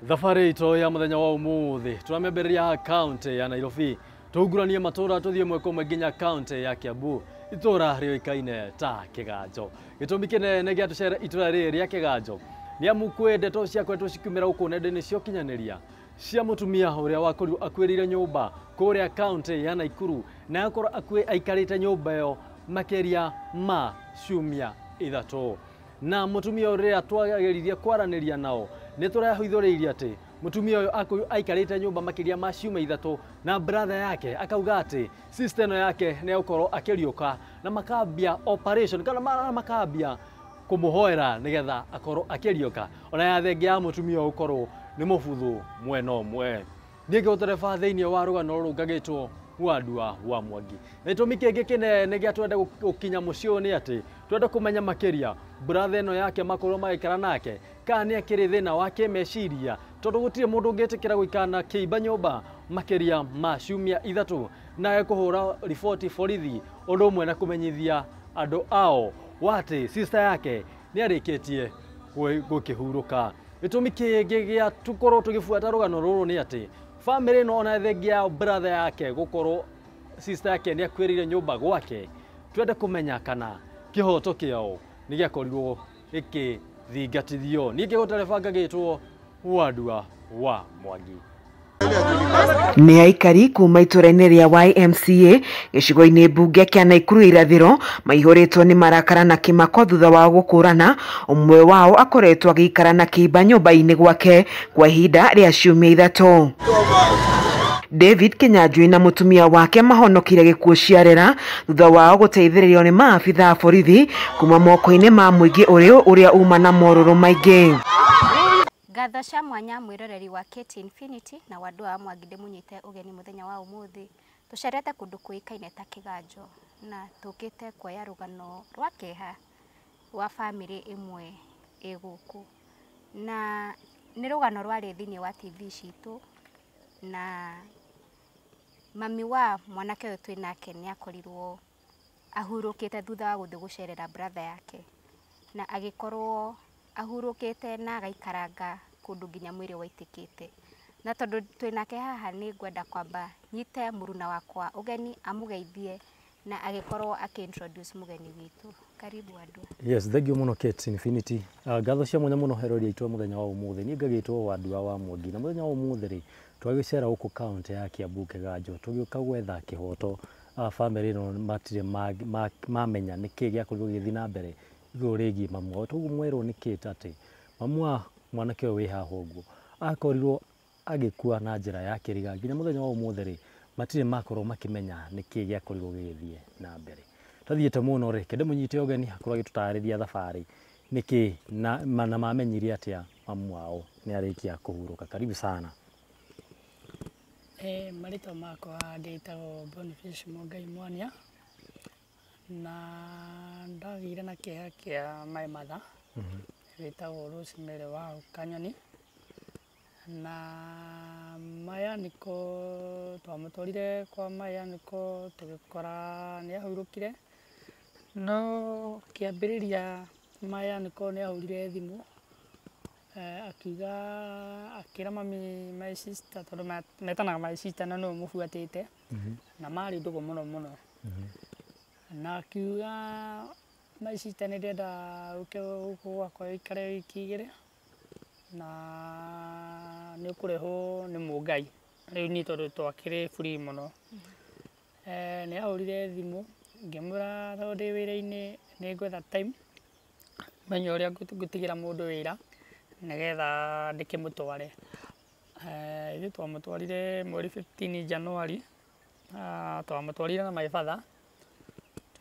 Thabarĩ itũ ya mũthenya wa ũmũthĩ tũramĩambĩrĩria kaunti ya Nairobi, tũhunguranie matũra tũthiĩ ĩmwe kwa ĩmwe nginya kaunti ya Kiambu, itũra rĩũĩkaine ta Kĩganjo. Gĩtũmi kĩnene gĩa tũcere itũra rĩrĩ rĩa Kĩganjo nĩ amu kwĩ ndeto ciakoretwo cikiumĩra gũkũ nenda-inĩ cia ũkinyanĩria cia mũtumia ũrĩa wakorirwo akuĩrĩire nyũmba kũrĩa kaunti ya Naikuru, na akorwo aikarĩte nyũmba ĩyo makĩria ma ciumia 3. Na mũtumia ũrĩa twageririe kwaranĩria nao nĩ tũrahithũrĩirie atĩ mũtumia ũyũ akorirwo aikarĩte nyũmba makĩria ma ciumia 3, na brother yake akauga atĩ sister ĩno yake nĩ egũkorwo akĩriũka na makambia operation kana makambia kũmũhoera nĩgetha akorwo akĩriũka, ona ya thengia ya mũtumia ũyũ gũkorwo nĩ mũbuthu mwena ũmwe. Niĩ ngĩgũtereba thĩinĩ wa rũgano rũrũ ngagĩtwo Wandua wa Mwangi. Na gĩtũmi kĩngĩ kĩnene gĩa twende gũkinya mũciĩ ũyũ nĩ atĩ twende kũmenya makĩria brother ĩno yake makorwo magĩikara nake kana nĩ akĩrĩ thĩna wa kĩmeciria, tondũ gũtirĩ mũndũ ũngĩtĩkĩra gũikara na kĩimba nyũmba makĩria ma ciumia 3 na kũhũra riboti borithi, ũndũ ũmwe na kũmenyithia andũ ao wa atĩ sister yake nĩ arĩkĩtie gũkĩhurũka. Gĩtũmi kĩngĩ gĩa tũkorwo tũgĩbuata rũgano rũrũ nĩ atĩ famĩlĩ ĩno ona thengia ya brother yake gũkorwo sister yake nĩ akuĩrĩire nyũmba gwake, twende kũmenya kana kĩhoto kĩao nĩ gĩakorirwo gĩkĩthingatithio. Niĩ ngĩgũtereba ngagĩtwo Wandua wa Mwangi. Nĩ aikari kuma itũra-inĩ rĩa YMCA gĩcigo-inĩ mbunge kĩa Naikuru irathĩro maihũrĩtwo nĩ marakara na kĩmako thutha wa gũkũrana ũmwe wao akoretwo agĩikara na kĩimba nyũmba-inĩ gwake kwa ihinda rĩa ciumia 3. David Kinyanjui na mũtumia wake mahonokire gĩkuũ ciarera thutha wao gũteithĩrĩrio nĩ maabitha a borithi kuma moko-inĩ ma mũingĩ ũrĩa uma na morũrũ maingĩ. Ngatho cia mwanya mwĩroreri wa KT Infinity na Wandua wa Mwangi ndĩmũnyite ũgeni mũthenya wa ũmũthĩ. Tũcerete kũndũ kũĩkaine ta Kĩganjo na tũkĩte kuoya rũgano rwa kĩeha rwa bamĩrĩ ĩmwe ĩ gũkũ, na nĩ rũgano rwarĩ thĩinĩ wa TV citũ, na mami wa mwanake ũyũ twĩ nake nĩ akorirwo ahurũkĩte thutha wa gũthiĩ gũcerera brother yake, na agĩkorwo ahurũkĩte na agaikaranga kũndũ nginya mwĩrĩ waitĩkĩte. Na tondũ twĩ nake haha nĩ ngwenda kwamba nyite mũruna wakwa ũgeni amũgeithie na agĩkorwo akĩ-introduce mũgeni witũ. Karibu Wandua. Yes, thank you mũno Kate Infinity. Ngatho cia mwanya mũno herori aitũ mũthenya wa ũmũthĩ. Niĩ ngagĩtwo Wandua wa Mwangi, na mũthenya wa ũmũthĩ rĩ twagĩcera gũkũ kaunti ya Kiambu Kĩganjo tũgĩũka gwetha kĩhoto. Bamĩrĩ ĩno matirĩ mamenya nĩkĩ gĩakorirwo gĩgĩthiĩ na mbere igũrũ rĩgiĩ mamu wao. Toguo mwerwo nĩ Kate atĩ mamu wa mwanake ũyũ wĩ haha ũguo akorirwo agĩkua na njĩra ya kĩriga nginya mũthenya wa ũmũthĩ rĩ matirĩ makorwo makĩmenya nĩkĩ gĩakorirwo gĩgĩthiĩ na mbere. Tathiĩte mũno rĩ, kende mũnyite ũgeni akorwo agĩtũtarĩria thabarĩ nĩkĩ na mamenyire atĩa mamu wao nĩ arĩkia kũhurũka. Karibu sana. Marĩtwa makwa ndĩtagwo Boniface Mũngai Mwania, na ndagĩire na kĩeha kĩa my mother wĩtagwo Rosemary wa Kanyoni, na maya nĩko twamũtwarire kwa maya nĩko tũgĩkora nĩ ahurũkire. No kĩambĩrĩria maya nĩko nĩ ahũrire thimũ, akiuga akĩra mami my sister, tondũ metanaga my sister na nĩwe mũbuatĩte, na marĩ ndũgũ mũno mũno, na akiuga my sister nĩ ndĩrenda ũke gũkũ gwakwa ũikare wiki 2 na nĩ ũkũrehwo nĩ Mũngai. Rĩu niĩ tondũ twakĩrĩ free mũno, nĩ ahũrire thimũ ngĩmwĩra tondũ ndĩ wĩra-inĩ nĩ ngwetha time menye ũrĩa ngũtigĩra mũndũ wĩra nĩgetha ndĩkĩmũtware. Ithuĩ twamũtwarire mweri 15 January, twamũtwarire na my father,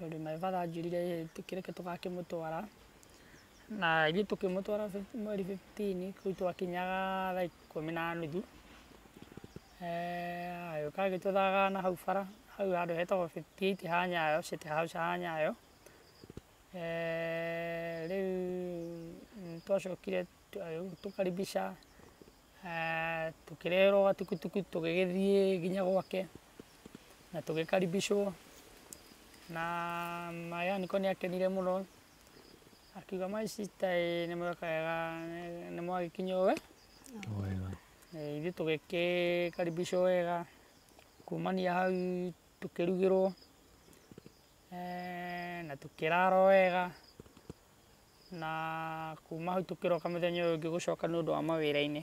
tondũ my father anjĩrire tũkĩreke tũgakĩmũtwara, na ithuĩ tũkĩmũtwara mweri 15 kũu twakinyaga thaa 10:30. Agĩũka agĩtũthaga na hau bara, hau handũ hetagwo 58 ha Nyayo, City House ha Nyayo. Rĩu twacokire tũkaribisha, tũkĩrehwo gatukutuku tũgĩgĩthiĩ nginya gwake na tũgĩkaribishwo, na maya nĩko nĩ akenire mũno akiuga my sister nĩ mweka wega, nĩ mwagĩkinya wega. Ithuĩ tũgĩkĩkaribicwo wega kumania hau tũkĩrugĩrwo na tũkĩrarwo wega na kuma hau tũkĩroka mũthenya ũyũ ũngĩ gũcoka nĩ ũndũ wa mawĩra-inĩ.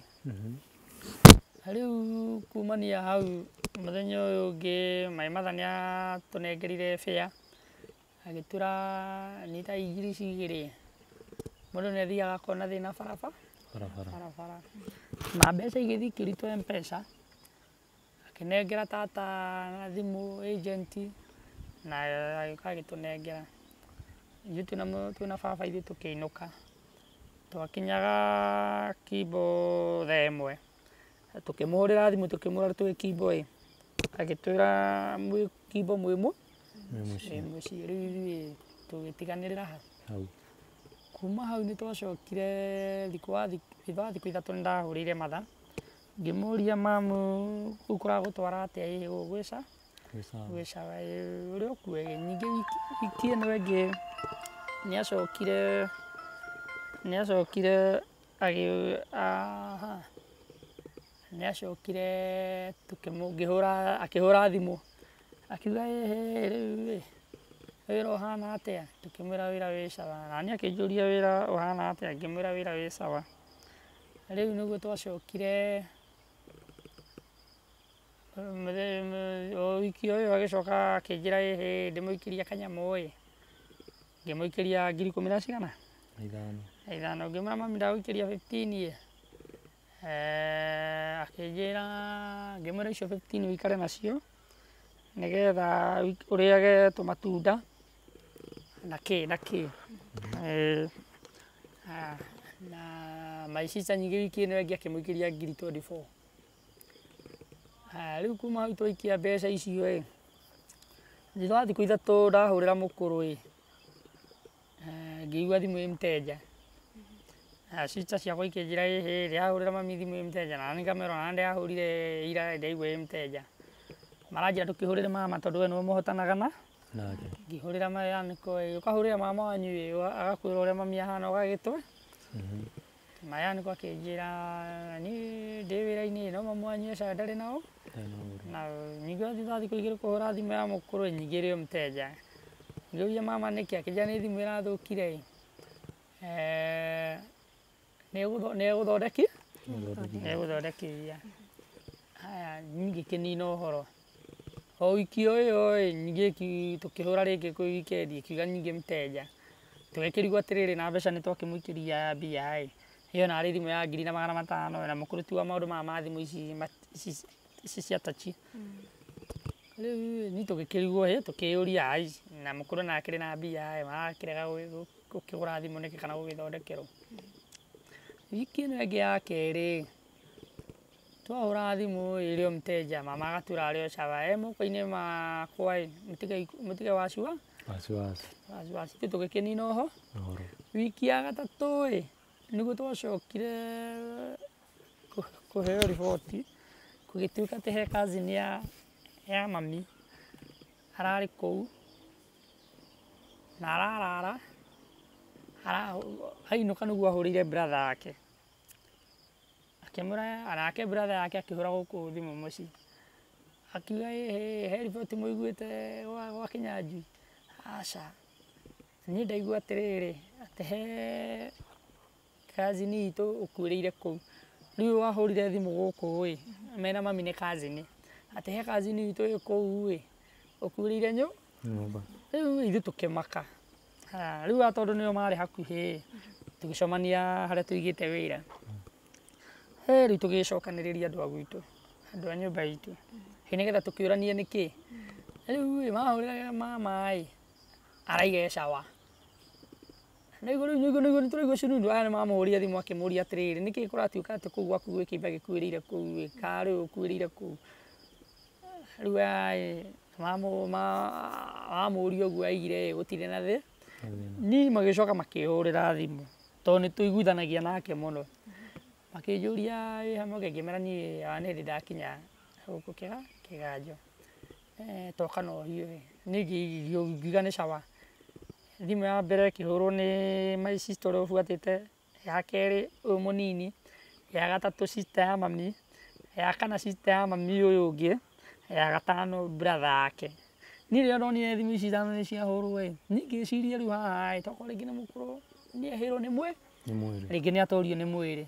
Rĩu kumania hau mũthenya ũyũ ũngĩ my mother nĩ atũnengerire fare agĩtwĩra nĩ ta ngiri igĩrĩ mũndũ nĩ athiaga akona thĩna barabara barabara na mbeca igĩthiĩ ikĩrutwo M-Pesa akĩnengera tata na thimũ agent na agĩũka agĩtũnengera ithuĩ twĩna baba ithuĩ tũkĩinũka twakinyaga Kimbo thaa ĩmwe tũkĩmũhũrĩra thimũ tũkĩmwĩra twĩ Kimbo ĩ agĩtwĩra mwĩ Kimbo mwĩ mũciĩ rĩu ithuĩ tũgĩtiganĩrĩra hau kuma hau nĩ twacokire thutha wa thikũ ithatũ nĩ ndahũrĩire matha ngĩmũria mamu kũu kũragũtwara atĩa ĩ gwĩ sawa ũrĩa ũkuo ningĩ wiki ĩno ĩngĩ nĩ acokire akĩhũra thimũ akiuga ĩhĩ rĩu ĩ wĩra ũhana atĩa tũkĩmwĩra wĩra wĩ sawa na niĩ akĩnjũria wĩra ũhana atĩa ngĩmwĩra wĩra wĩ sawa rĩu nĩguo twacokire o wiki o ĩyo agĩcoka akĩnjĩra ĩhĩ ndĩmũikĩrie kanyamũ ĩ ngĩmũikĩria ngiri ikũmi na cigana ithano ngĩmwĩra mami ndagũikĩria 15 ĩ akĩnjĩra ngĩmwĩra icio 15 ũikare nacio nĩgetha ũrĩage tũmatunda na kĩ na kĩ na my sister nyingĩ wiki ĩno ĩngĩ akĩmũikĩria ngiri 24. Rĩu kuma hau twaikia mbeca icio ĩ thutha wa thikũ ithatũ ndahũrĩra mũkũrũ ĩ ngĩigua thimũ ĩ mteja sister ciakwa ikĩnjĩra ĩhĩ ndĩrahũrĩra mami thimũ ĩ mteja na niĩ ngamera ona ndĩrahũrire ira ndaigua ĩ mteja maranjĩra ndũkĩhũrĩre mama tondũ we nĩwe mũhotanaga na ngĩhũrĩra mayanĩko ĩ ũkahũrĩra mama wanyu ĩ agakwĩra ũrĩa mami ahana ũgagĩtwe mayanĩko akĩnjĩra niĩ ndĩ wĩra-inĩ no mamu wanyu e sawa ndarĩ nao na ningĩ thutha wa thikũ igĩrĩ kũhũra thimũ ya mũkũrũ nyingĩ ĩrĩ o mteja ngĩũria mama nĩkĩ akĩnjĩra nĩ thimũ ĩrathũkire ĩ nĩ egũthondekithia haya ngĩkĩnina ũhoro o wiki o ĩyo ĩ ningĩ tũkĩhũra rĩngĩ kwĩ weekend ĩkiuga ningĩ mteja tũgĩkĩrigwo atĩrĩrĩ na mbeca nĩ twakĩmũikĩria mbia ĩ ĩyo narĩ thimũ ya ngiri na magana matano na mũkũrũ ti wa maũndũ maya ma thimũ ici cia tachi rĩu niĩ tũgĩkĩrigwo ĩ tũkĩyũria ai na mũkũrũ na akĩrĩ na mbia ĩ marakĩrega gũkĩgũra thimũ nĩkĩ kana gũgĩthondekerwo wiki ĩno ĩngĩ ya kerĩ twahũra thimũ ĩrĩ o mteja mama agatwĩra arĩ o sawa e moko-inĩ makwa ĩ mũtige wasiwasi wasiwasi ithuĩ tũgĩkĩnina ũhoro wiki ya gatatũ ĩ nĩguo twacokire kũheo riboti gũgĩtuĩka atĩ he cousin ya mami ararĩ kũu na ararara ainũka nĩguo ahũrĩire brother yake akĩmwĩra nake brother yake akĩhũra gũkũ thimũ mũciĩ akiuga ĩhĩ he riboti mũiguĩte gwa Kĩnyanjui aca niĩ ndaigua atĩrĩrĩ atĩ he cousin itũ ũkuĩrĩire kũu rĩu wahũrire thimũ gũkũ ĩ mena mami nĩ cousin atĩ he cousin itũ ĩ kũu ĩ ũkuĩrĩire nyũmba rĩu ithuĩ tũkĩmaka rĩu aya tondũ nĩo marĩ hakuhĩ tũgĩcemania harĩa tũigĩte wĩra rĩu tũgĩcokanĩrĩria andũ a gwitũ andũ a nyũmba itũ nĩgetha tũkĩũranie nĩkĩ rĩu ĩ mahũrĩra mama ĩ araiga e sawa nĩguo rĩu nĩguo nĩtũraigua cunundu aya nĩmamũhũrire thimũ akĩmũria atĩrĩrĩ nĩkĩ kũratuĩka atĩ kũu gwaku gwĩ kĩimba gĩkuĩrĩire kũu ĩ karĩ ũkuĩrĩire kũu rĩu aya mamũria ũguo aigire ĩ gũtirĩ na thĩ niĩ magĩcoka makĩhũrĩra thimũ tondũ nĩtũiguithanagia nake mũno makĩnjũria wĩ hamwe ngĩmera niĩ ona nĩ hĩndĩ ndakinya gũkũ Kĩganjo toka na ũhiũ niĩ ngiuga nĩ sawa thimũ ya mbere ĩkĩhũrwo nĩ my sister ũrĩa ũbuatĩte ya kerĩ ũyũ mũnini ya gatatũ sister ya mami Ya kana sister ya mami ũyũ ũngĩ, ya gatano brother yake. Niĩ rĩrĩa ndonire thimũ ici ithano nĩ ciahũrwo ĩ, niĩ ngĩciria rĩu haha ĩ, tokorwo rĩngĩ nĩ mũkũrũ nĩ ehĩrwo nĩ mwĩ Nĩ mwĩrĩ. Rĩngĩ nĩ atorio nĩ mwĩrĩ.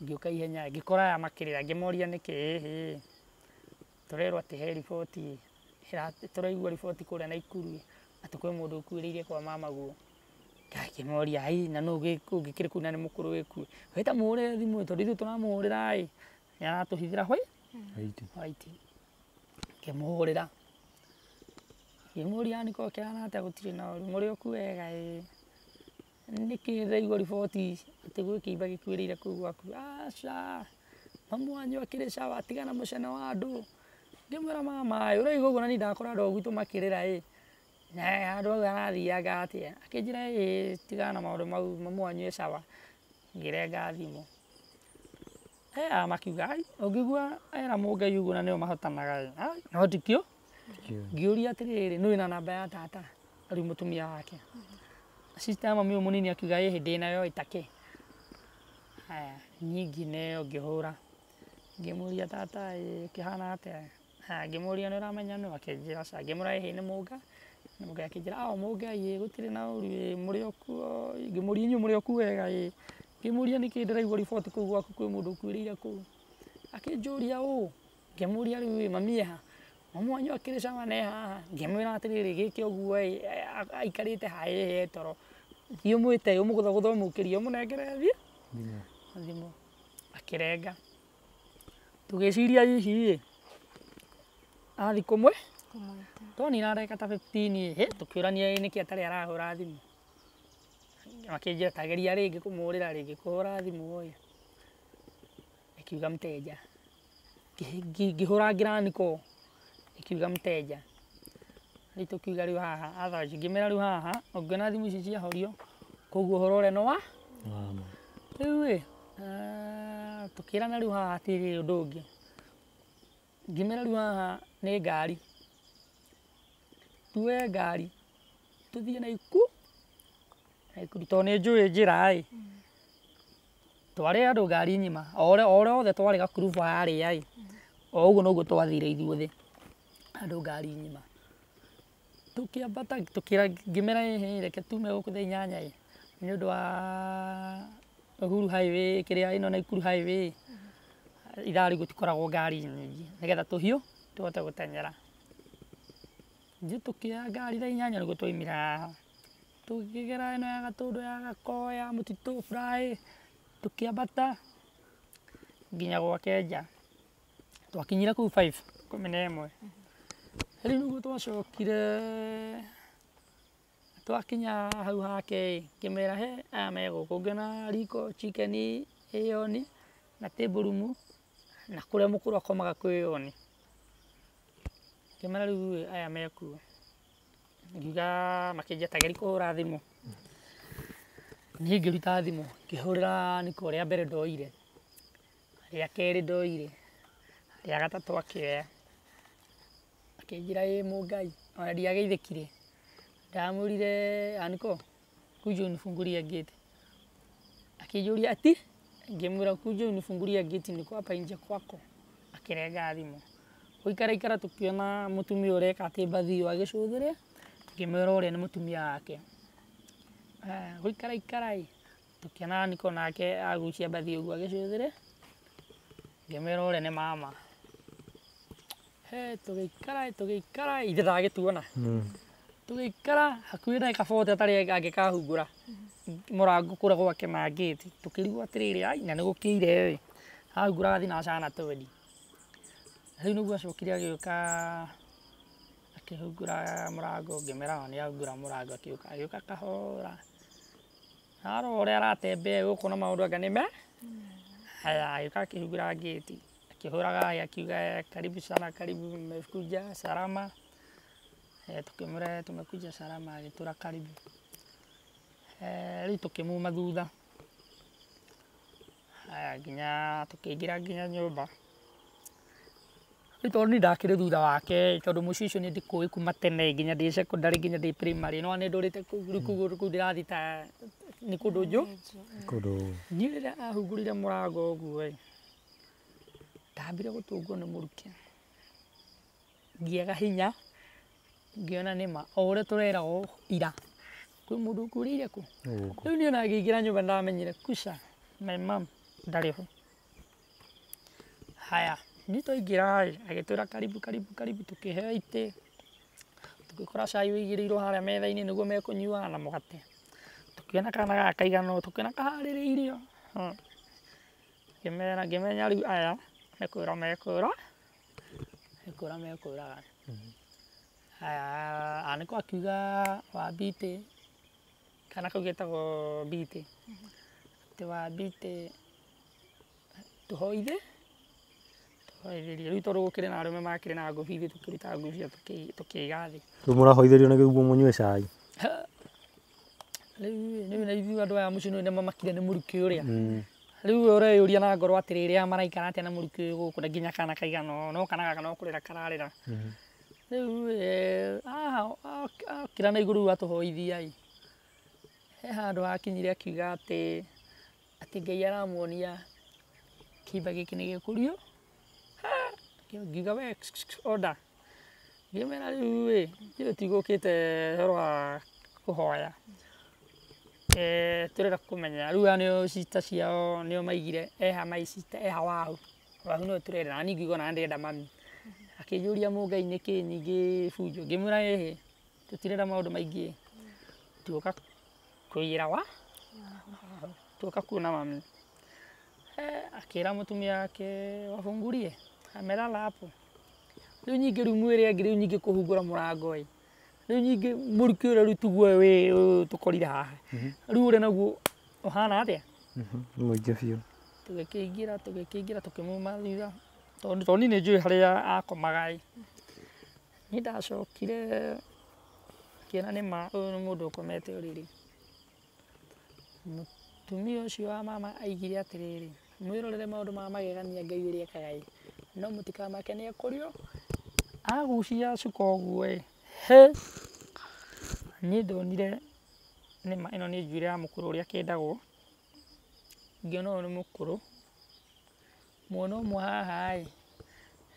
Ngĩũka ihenya ngĩkora aya makĩrĩra, ngĩmoria nĩkĩ ĩhĩ. Tũrerwo atĩ he riboti, tũraigua riboti kũrĩa Naikuru atĩ kwĩ mũndũ ũkuĩrĩire kwa mamaguo. Ngĩmoria ai na nũ ũngĩkĩrĩ kũu na nĩ mũkũrũ wĩkuo. We ta mũhũrĩre thimũ tondũ ithuĩ tũramũhũrĩra ĩ, nĩ aratũhithĩra hwai white. Ngĩmũhũrĩra. Ngĩmũria nĩko kĩhana atĩa gũtirĩ na ũru, mũrĩ o kuo wega ĩ. Nĩkĩ ndĩraigua riboti atĩ gwĩ kĩimba gĩkuĩrĩire kũu gwaku? Aca, mamu wanyu akĩrĩ sawa, tigana mũcene wa andũ. Ngĩmwĩra mama ĩ, ũraigua ũguo na niĩ ndakora andũ a gwitũ makĩrĩra ĩ, na handũ hau harathiaga atĩa? Akĩnjĩra ĩ, tigana na maũndũ mau, mamu wanyu e sawa. Ngĩrenga thimũ. Aya makiuga ai, ũngĩigua era mũngai ũguo na nĩo mahotanaga ĩ, ai no ndikĩũ. Ngĩũria atĩrĩrĩ, nũ wĩna namba ya tata? Rĩu mũtumia wake. Sister ya mami ũyũ mũnini akiuga ĩhĩ ndĩnayo ĩtakĩ. Haya, niĩ ngĩneo ngĩhũra. Ngĩmũria tata ĩ, kĩhana atĩa? Haya, ngĩmũria nĩ ũramenya nũ? Akĩnjĩra aca. Ngĩmwĩra ĩhĩ nĩ mũnga. Mũngai akĩnjĩra ao mũngai ĩ, gũtirĩ na ũru ĩ, mũrĩ o kuo? Ngĩmũria inyuĩ mũrĩ o kuo wega ĩ. Ngĩmũria nĩkĩ ndĩraigua riboti kũu gwaku kwĩ mũndũ ũkuĩrĩire kũu. Akĩnjũria ũ? Ngĩmũria rĩu ĩ, mami e ha? Mamu wanyu akĩrĩ sawa na e haha? Ngĩmwĩra atĩrĩrĩ gĩke ũguo ĩ, aikarĩte haha ĩ toro. Thiĩ ũmwĩte ũmũgũthagũthe ũmũkĩrie ũmũnengere thiĩ thimũ. Akĩrenga. Tũgĩciria hihi ĩ, athiĩ kũmwe twonire ndagĩka ta 15 ĩ, tũkĩũrania nĩkĩ atarĩ arahũra thimũ. Makĩnjĩra ta geria rĩngĩ kũmũhũrĩra rĩngĩ, kũhũra thimũ ĩ, ĩkiuga mteja. Ngĩhũra ngĩraniko, ĩkiuga mteja. Rĩu tũkiuga rĩu haha otherwise ngĩmera rĩu haha ũngĩona thimũ ici ciahorio, koguo ũhoro ũrĩa nĩ wa rĩu ĩ, tũkĩrana rĩu haha hatirĩ ũndũ ũngĩ. Ngĩmera rĩu haha nĩ ngari, tuoe ngari tũthiĩ Naikuru, Naikuru tondũ nĩ njũĩ njĩra ĩ, tware andũ ngari ng'ima, o ũrĩa othe twarĩ gakurubu harĩa ĩ, o ũguo noguo twathire ithuothe andũ ngari ng'ima. Tũkĩambata tũkĩra ngĩmera ĩhĩ reke tume gũkũ thaa inyanya ĩ, nĩ ũndũ wa Uhuru Highway kĩrĩa ĩno Naikuru Highway, ithaa rĩu gũtikoragwo ngari nyingĩ nĩgetha tũhiũ tũhote gũteng'era. Ithuĩ tũkĩoya ngari thaa inyanya nĩguo twaumire haha, tũkĩgera ĩno ya Gatũndũ ya Gakoya ya Mũtitũ Fly, tũkĩambata nginya gwake nja. Twakinyire kũu 5 11. Rĩu nĩguo twacokire twakinya hau hake ĩ, ngĩmera he aya me gũkũ, ngĩona riko chicken ĩ on na table room na kũrĩa mũkũrũ akomaga kwĩ on. Ngĩmera rĩu aya me kuo. Ngiuga makĩnjĩra ta geria kũhũra thimũ. Niĩ ngĩruta thimũ ngĩhũrĩra niko rĩa mbere ndoire, rĩa kerĩ ndoire, rĩa gatatũ akĩoya. Akĩnjĩra ĩ mũngai, ona ndiageithĩkire. Ndamwĩrire aniko kuja unifungulie gate. Akĩnjũria ati? Ngĩmwĩra kuja unifungulie gate niko hapa nje kwako. Akĩrenga thimũ. Gũikara ikara tũkĩona mũtumia ũreka atĩ mbathi ĩyo agĩcũthĩrĩria, ngĩmwĩra ũrĩa nĩ mũtumia wake. Gũikara ikara ĩ, tũkĩona niko nake agucia mbathi ũguo agĩcũthĩrĩria, ngĩmwĩra ũrĩa nĩ mama. He tũgĩikara tũgĩikara ithe ndagĩtuona. Tũgĩikara hakuhĩ ndagĩka 40 atarĩ angĩkahungũra mũrango kũrĩa gwake na gate, tũkĩrigwo atĩrĩrĩ ai na nĩ gũkĩire ĩ, ahungũraga thinacara na twendi. Rĩu nĩguo acokire agĩũka akĩhungũra mũrango, ngĩmera nĩ ahungũra mũrango akĩũka, agĩũka kahora. Arora ũrĩa aratembea gũkũ na maũndũ anga nĩ me haya, agĩũka akĩhungũra gate, akĩhũraga akiuga karibu sana, karibu mmekuja salama. Tukĩmwĩra tumekuja salama, agĩtwĩra karibu. Rĩu tũkĩmuma thutha. Haya nginya tũkĩingĩra nginya nyũmba. Rĩu tondũ niĩ ndakĩrĩ thutha wake, tondũ mũciĩ ũcio nĩ ndĩkũĩ kuma tene nginya ndĩ secondary nginya ndĩ primary, no nĩ ndũrĩte kũu, rĩu kũu ndĩrathiĩ ta nĩ kũndũ njũ. Kũndũ Niĩ rĩrĩa ahungũrire mũrango ũguo ĩ, Ndambire gũtũngwo nĩ mũrukĩ ngĩaga hinya ngĩona nĩma o ũrĩa tũreragwo ira kwĩ mũndũ ũkũrĩire kũ rĩu niĩ ona ngĩingĩra nyũmba ndamenyire kusha my mom ndarĩ ho. Haya niĩ twaingĩra ĩ agĩtwĩra karibu karibu karibu tũkĩheo itĩ tũgĩkora cai ũigĩrĩirwo harĩa metha-inĩ nĩguo mekũnyuaga na mũgate. Tũkĩona kana gaka kaigana ũũ tũkĩona kaharĩrĩirio. Ngĩmera ngĩmenya rĩu aya nĩ kwĩra mekwĩra nĩ kwĩra mekwĩraga. Haya anĩko akiuga Wambitĩ kana kau getagwo Mbitĩ atĩ Wambitĩ tũhoithe tũhoithĩrie rĩu tondũ gũkĩrĩ na arũme makĩrĩ na ngũbia ithuĩ tũkĩruta ngũbia tũkĩiga thĩ. Rĩu mũrahoithĩrio nĩguo mũnyue cai. Rĩu rĩu na ithuĩ andũ aya mũciĩ nĩ mamakire nĩ mũrukĩ ũrĩa. Rĩu we ũreyũria na ngoro atĩrĩrĩ aya maraikara atĩa na mũrukĩ ũyũ gũkũ na nginya kana kaigana ũũ no kana gaka no kũrĩra kararĩra. Rĩu okĩra na igũrũ rĩu atũhoithia ĩ he handũ hakinyire akiuga atĩ atĩ Ngai aramuonia kĩimba gĩkĩ nĩ gĩkũrio. Ngiuga we order. Ngĩmera rĩu ĩ ithuĩ tũtigũkĩte ũhoro wa kũhoya tũrenda kũmenya rĩu aya nĩo sister ciao nĩo maigire eha my sister eha wahu wahu nĩwe tũrenda na niĩ ngiuga ona ndĩrenda mami. Akĩnjũria mũngai nĩkĩ ningĩ bunjo ngĩmwĩra ĩhĩ tũtirenda maũndũ maingĩ tuoka kũiyĩra wa tuoka kuona mami. Akĩra mũtumia wake wafungurie amelala hapo. Rĩu nyingĩ rĩu mwĩre angĩ rĩu nyingĩ kũhungũra mũrango ĩ rĩu nyingĩ mũrukĩ ũrĩa rĩu tiguo wĩ tũkorire haha rĩu ũrĩa naguo ũhana atĩa. Mũingĩ biũ. Tũgĩkĩingĩra tũgĩkĩingĩra tũkĩmuma thutha tondũ niĩ nĩnjũĩ harĩa akomaga ĩ. Niĩ ndacokire ngĩona nĩma ũyũ nĩ mũndũ ũkomete ũrĩrĩ. Mũtumia ũcio wa mama aigire atĩrĩrĩ mwĩrorere maũndũ ma magegania Ngai ũrĩa ekaga ĩ no mũtikamake nĩ ekũrio. Agucia cuka ũguo ĩ he niĩ ndonire nĩma ĩno nĩ njuĩrĩ ya mũkũrũ ũrĩa akĩndagwo. Ngĩona ũyũ nĩ mũkũrũ mwena ũmwe haha ĩ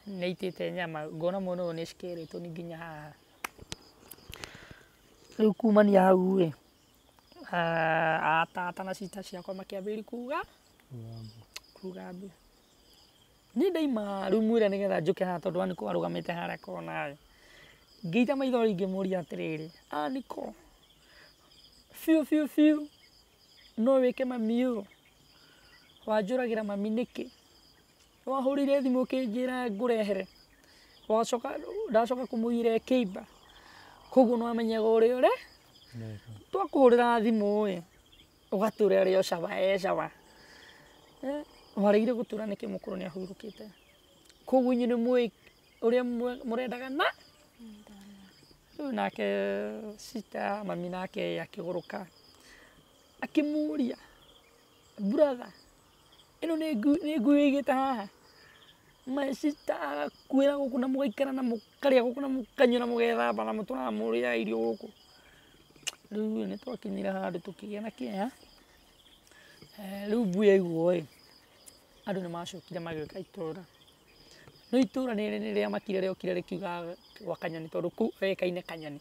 nĩ aitĩte nyama ngona mwena ũyũ nĩ skeleton nginya haha. Rĩu kumania hau ĩ atata na sister ciakwa makĩambĩrĩria kuga kuga mbu. Niĩ ndaima rĩu mwĩre nĩgetha njũke haha tondũ Aniko arũgamĩte harĩa kona ĩ ngĩita maitho ngĩmũria atĩrĩrĩ Aniko biũ biũ biũ no wĩke mami ũũ wanjũragĩra mami nĩkĩ wahũrire thimũ ũkĩnjĩra ngũrehere wacoka ndacoka kũmũiyĩra ĩkĩimba koguo nĩwamenyaga ũrĩa ũre twakũhũrĩra thimũ ĩ ũgatwĩra arĩ o sawa e sawa waregire gũtwĩra nĩkĩ mũkũrũ nĩ ahurũkĩte koguo inyuĩ nĩ mũĩ ũrĩa mũrendaga na rĩu nake sister mami nake akĩgũrũka akĩmũria brother ĩno nĩ ngui ũigĩte haha my sister agakuĩra gũkũ na mũgaikara na mũkarĩa gũkũ na mũkanyua na mũgethamba na mũtũraga mũrĩaga irio gũkũ. Rĩu nĩ twakinyire handũ tũkĩgĩa na kĩeha. Rĩu mbui yaiguo ĩ andũ nĩ macokire magĩũka itũra no itũra nĩ rĩamakire rĩokire rĩkiuga gwa Kanyoni tondũ kũu oĩkaine Kanyoni.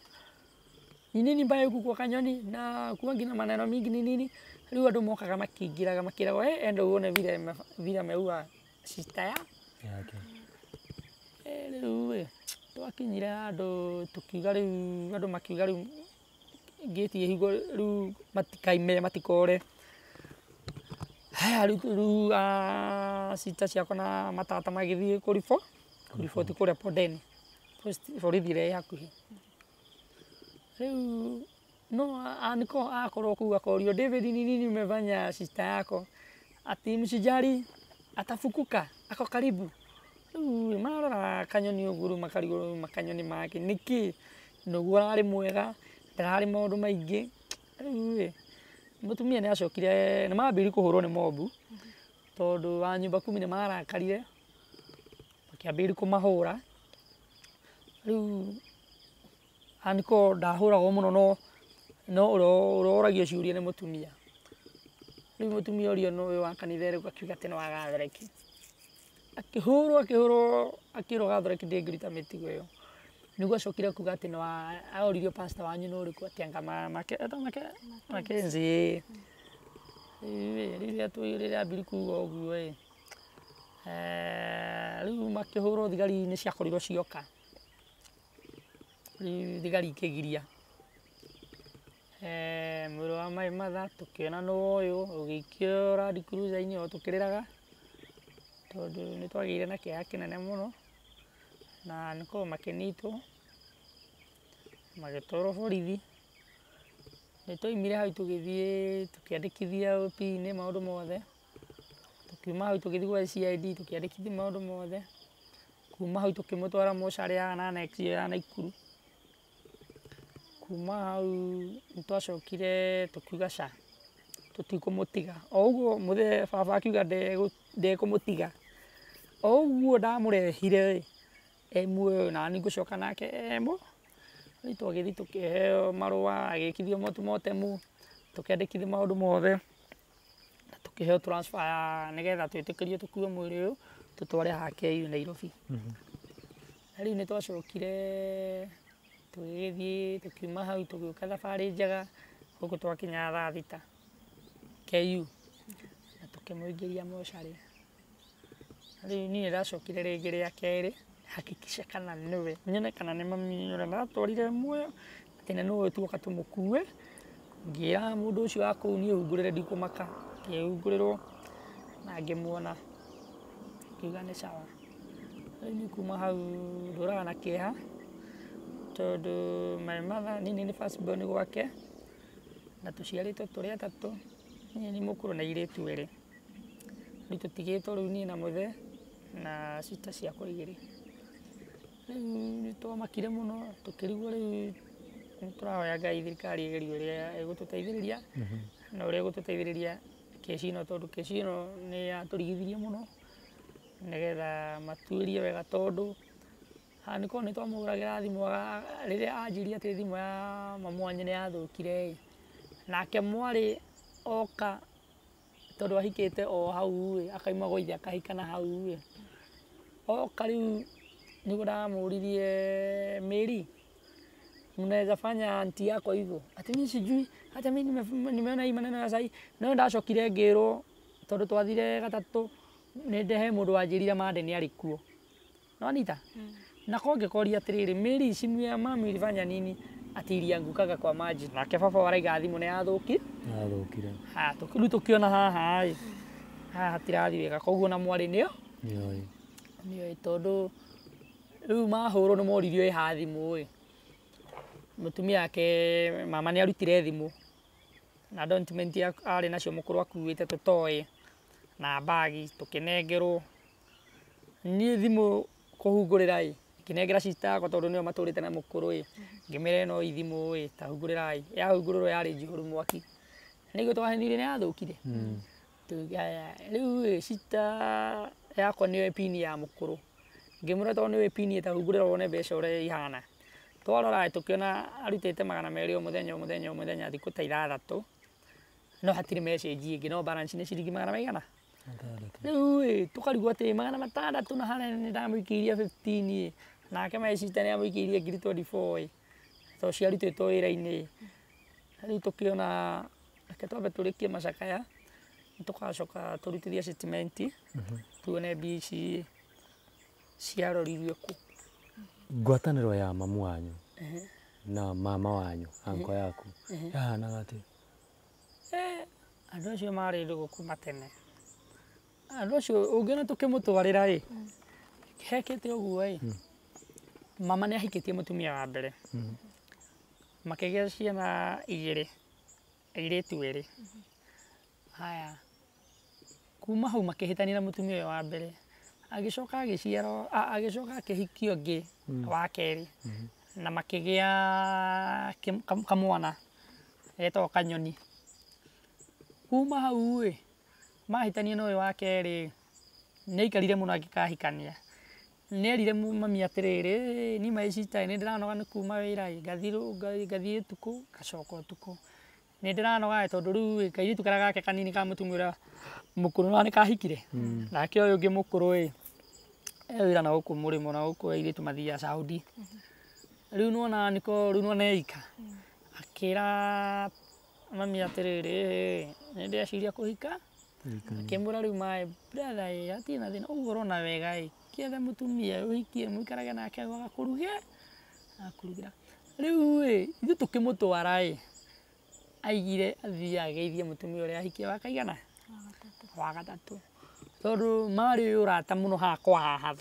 Ni nini mbaya huku kwa Kanyoni na kuwa na maneno mingi ni nini rĩu andũ mokaga makĩingĩraga makĩragwo enda uone vile vile ameua sister ya yake. Rĩu ĩ twakinyire handũ tũkiuga rĩu andũ makiuga rĩu ngĩti ĩhingwo rĩu matikaime matikore. Haya rĩu sister ciakwa na matata magĩthiĩ kũriboti kũrĩa Pondeni borithi ĩrĩa ĩ hakuhĩ. Rĩu no Aniko akorwo kũu akorio David ni nini umefanya sister yako ati msijali atafukuka ako karibu. Rĩu marora Kanyoni ũguo rĩu makarigwo rĩu makanyoni make nĩkĩ nĩguo ararĩ mwega ndararĩ maũndũ maingĩ. Rĩu ĩ mũtumia nĩ acokire nĩ mambĩrĩirie kũhũrwo nĩ mobu tondũ wa nyumba kumi nĩ marakarire makĩambĩrĩria kũmahũra. Rĩu Aniko ndahũragwo mũno no ũroragio ciũria nĩ mũtumia. Rĩu mũtumia ũrĩa ũyũ wa kanitha rĩu akiuga atĩ no agathereki. Akĩhũrwo akĩhũrwo akĩrwo gathoreki ndĩngĩruta mĩtigo ĩyo. Nĩguo acokire kuga atĩ no oririo pastor wanyu nĩ ũrĩkũ atĩ anga Mackenzie. Rĩrĩa rĩrĩa ambiri kuga ũguo ĩ rĩu makĩhũrwo thigari nĩ ciakorirwo cioka. Rĩu thigari ikĩgiria. Mwĩrĩ wa my mother tũkĩona nĩ ũyũ ũgĩikio Land Cruiser-inĩ o tũkĩrĩraga tondũ nĩ twagĩire na kĩeha kĩnene mũno na nĩkorwo makĩnyitwo magĩtwarwo borithi. Nĩ twaumire hau tũgĩthiĩ tũkĩandĩkithia OP-inĩ maũndũ mothe. Tũkiuma hau tũgĩthiĩ gwa CID tũkĩandĩkithia maũndũ mothe. Kuma hau tũkĩmũtwara mocarĩ ya Annex ĩyo ya Naikuru. Kuma hau nĩ twacokire tũkiuga ca tũtikũmũtiga. O ũguo mũthee baba akiuga ndekũmũtiga. O ũguo ndamũrehire ĩ e muoyo na niĩ ngũcoka nake e muoyo. Rĩu twagĩthiĩ tũkĩheo marũa agĩkithio postmortem tũkĩandĩkithio maũndũ mothe na tũkĩheo transfer ya nĩgetha twĩtĩkĩrio tũkue mwĩrĩ ũyũ tũtware haha KU Nairobi. Na rĩu nĩ twacokire tũgĩgĩthiĩ tũkiuma hau tũgĩũka thabarĩ njega gũkũ twakinya thaa thita KU na tũkĩmũingĩria mocarĩ. Rĩu niĩ nĩndacokire rĩngĩ rĩa kerĩ hakikisha kana nĩwe nyone kana nĩ mami ũrĩa ndatwarire muoyo atĩ na nĩwe tuoka tũmũkue. Ngĩra mũndũ ũcio wa kũu niĩ hungũrĩre ndikũmaka, ngĩhungũrĩrwo na ngĩmuona ngiuga nĩ sawa. Rĩu niĩ kuma hau ndũraga na kĩeha tondũ my mother niĩ nĩ first born gwake na tũciarĩtwo tũrĩ atatũ, niĩ nĩ mũkũrũ na airĩtu erĩ. Rĩu tũtigĩtwo rĩu niĩ na mũthee na sister ciakwa igĩrĩ. Rĩu nĩ twamakire mũno tũkĩrigwo rĩu nĩ tũrahoya Ngai thirikari ĩgerie ũrĩa ĩgũtũteithĩrĩria na ũrĩa ĩgũtũteithĩrĩria kesi ĩno tondũ kesi ĩno nĩ yatũrigithirie mũno nĩgetha matuĩrie wega tondũ haha nĩ korwo nĩ twamũhũragĩra thimũ rĩrĩa anjĩrire atĩ thimũ ya mamu wanyu nĩ yathũkire ĩ, nake mwarĩ oka tondũ ahikĩte o hau ĩ, akauma gwa ithe akahika na hau ĩ, oka rĩu nĩguo ndamũririe Mary, mnaweza fanya auntie yako hivyo? Ati mimi sijui, hata mimi nimeona hii maneno ya sahi. No ndacokire ngĩrwo tondũ twathire gatatũ nĩ he mũndũ wanjĩrire Mande nĩ arĩ kuo. Nĩwanyita? Na ko ngĩkoria atĩrĩrĩ, Mary simu ya mami ilifanya nini? Ati iliangukaga kwa maji. Nake baba waraiga thimũ nĩ yathũkire. Yathũkire. Haya, rĩu tũkĩona haha ĩ, haha hatirathiĩ wega koguo na mwarĩ nĩyo Nĩoĩ. Nĩoĩ tondũ rĩu mahũrwo nĩ moririo ĩha thimũ ĩ. Mũtumia wake mama nĩ arutire thimũ na document arĩ nacio mũkũrũ akuĩte tũtoĩ na bagi tũkĩnengerwo. Niĩ thimũ kũhungũrĩra ĩ, ngĩnengera sister yakwa tondũ nĩo matũrĩte na mũkũrũ ĩ, ngĩmĩra ĩno ĩ thimũ ĩ, ta hungũrĩrai. Yahungũrĩrwo yarĩ njihũru mwaki. Nĩguo twahenirie nĩ yathũkire. Rĩu ĩ sister yakwa nĩoĩ pin ya mũkũrũ. Ngĩmwĩra tondũ nĩũĩ pin ta hungũrĩra wone mbeca ũrĩa ihana. Twarora tũkĩona arutĩte 200 o mũthenya o mũthenya o mũthenya thikũ ta ithathatũ. No hatirĩ message ĩngĩ no balance nĩ ciringi magana maigana? Rĩu ĩ tũkarigwo atĩ 600 na harĩa nĩ ndamũikĩirie 15 ĩ, nake my sister nĩ amũikĩirie ngiri 24 ĩ, tondũ ciarutĩtwo wĩra-inĩ. Rĩu tũkĩona reke twambe tũrĩkie macakaya tũgacoka tũrutithie statement tuone mbia ici ciaroririo kũ. Ngwatanĩro ya mamu wanyu na mama wanyu anko yaku yahanaga atĩa? Andũ acio marĩ ndũgũ kuma tene. Andũ acio ũngĩona tũkĩmũtwarĩra ĩ, hekĩte ũguo ĩ, mama nĩ ahikĩtie mũtumia wa mbere. Makĩgĩa ciana igĩrĩ, airĩtu erĩ. Haya, kuma hau makĩhĩtania na mũtumia ũyũ wa mbere. Agĩcoka agĩciarwo, agĩcoka akĩhikio ũngĩ wa kerĩ na makĩgĩa kamwana getagwo Kanyoni. Kuma hau ĩ, mahĩtania na ũyũ wa kerĩ nĩ aikarire mũno angĩkahikania. Nĩ erire mami atĩrĩrĩ, niĩ my sister nĩ ndĩranoga nĩ kuma wĩra ĩ, ngathiĩ ũtukũ ngacoka ũtukũ. Nĩ ndĩranoga tondũ rĩu ĩ, kairĩtu karĩa gake kanini ka mũtumia ũrĩa mũkũrũ nĩ kahikire. Nake ũyũ ũngĩ mũkũrũ ĩ, Wĩra na gũkũ mũrĩmo na gũkũ airĩtu mathiaga Saudi. Rĩu nĩwona nĩko rĩu nĩwona eika. Akĩra mami atĩrĩrĩ, nĩ ndĩreciria kũhika. Akĩmwĩra rĩu my brother ĩ hatirĩ na thĩna ũguo ũrona wega ĩ kĩethe mũtumia ũhikie mũikarage nake agakũruge agakũrugĩra. Rĩu ĩ ithuĩ tũkĩmũtwara ĩ aigire athiĩ ageithie mũtumia ũrĩa ahikie wa kaigana wa gatatũ tondũ marĩ ũrata mũno haha kwa haha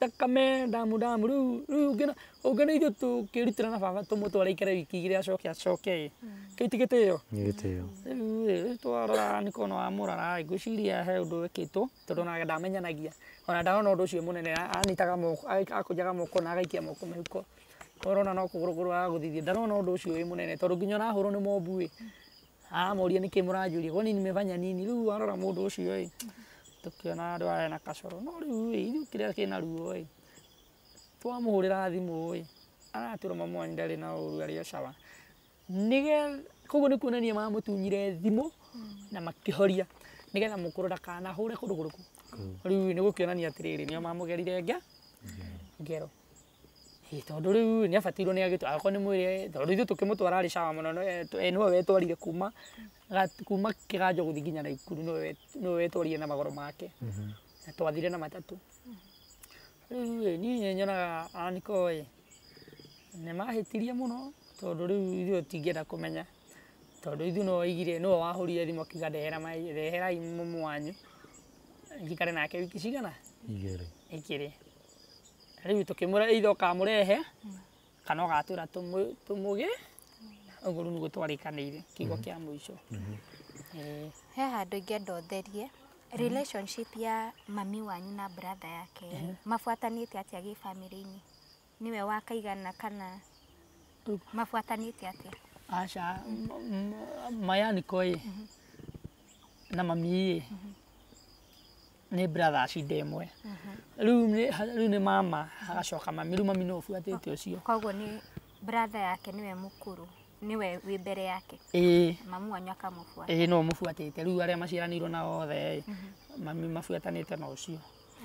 thakame damu damu. Rĩu rĩu ũngĩona ithuĩ tũkĩrutĩra na baba tũmũtware aikare wiki igĩrĩ acoke acoke ĩ kĩu ti gĩtĩo. Nĩ gĩtĩo. Rĩu ĩ twarora nĩkona wamũrora ĩ ngwĩciria he ũndũ wĩkĩtwo tondũ ona ndamenyanagia ona ndarona ũndũ ũcio mũnene anyitaga moko akũnjaga moko na agaikia moko mĩhuko ũrona no kũgũrũ aragũthithia ndarona ũndũ ũcio wĩ mũnene tondũ nginya ũrahũrwo nĩ mobu ĩ aramũria nĩkĩ mũranjũria kwani nimefanya nini. Rĩu warora mũndũ ũcio ĩ tũkĩona andũ aya na kacoro no rĩu ĩ ithuĩ kĩrĩa kĩna ruo ĩ twamũhũrĩra thimũ ĩ aratwĩra mamu wanyu ndarĩ na ũru arĩ o sawa nĩgetha koguo nĩ kuonania mamũtunyire thimũ na makĩhoria nĩgetha mũkũrũ ndakanahũre kũndũ kũrĩkũ. Rĩu nĩ gũkĩonania atĩrĩrĩ nĩo mamũgerire ngero tondũ rĩu nĩ abatirwo nĩ agĩtwo akorwo nĩ mwĩrĩ tondũ ithuĩ tũkĩmũtwara arĩ sawa mũno nĩwe wetwarire kuma Kĩganjo gũthiĩ nginya Naikuru nĩwe wetwarire na magũrũ make na twathire na matatũ. Rĩu niĩ nyonaga aniko ĩ nĩ mahĩtirie mũno tondũ rĩu ithuĩ tũtingĩenda kũmenya tondũ ithuĩ no oigire nĩwe wahũrire thimũ akiuga ndeherai mũmũ wanyu njikare nake wiki cigana igĩrĩ. Rĩu tũkĩmwĩra either ũkamũrehe kana ũgatwĩra tũmũgĩ ũguo rĩu nĩguo twarĩkanĩire kiugo kĩa mũico. He handũ ingĩenda ũtherie relationship ya mami wanyu na brother yake mabuatanĩte atĩa gĩbamĩrĩ-inĩ? Nĩwe wakaigana kana mabuatanĩte atĩa? Aca maya nĩko ĩ na mami ĩ nĩ brothers inde ĩmwe. Rĩu nĩ mama agacoka mami rĩu mami no ũbuatĩte ũcio. Koguo nĩ brother yake nĩwe mũkũrũ nĩwe wĩ mbere yake. Ĩĩ. Mamu wanyu akamũbuata. Ĩĩ no mũbuatĩte rĩu arĩa maciaranĩirwo nao othe ĩ mami mabuatanĩte na ũcio.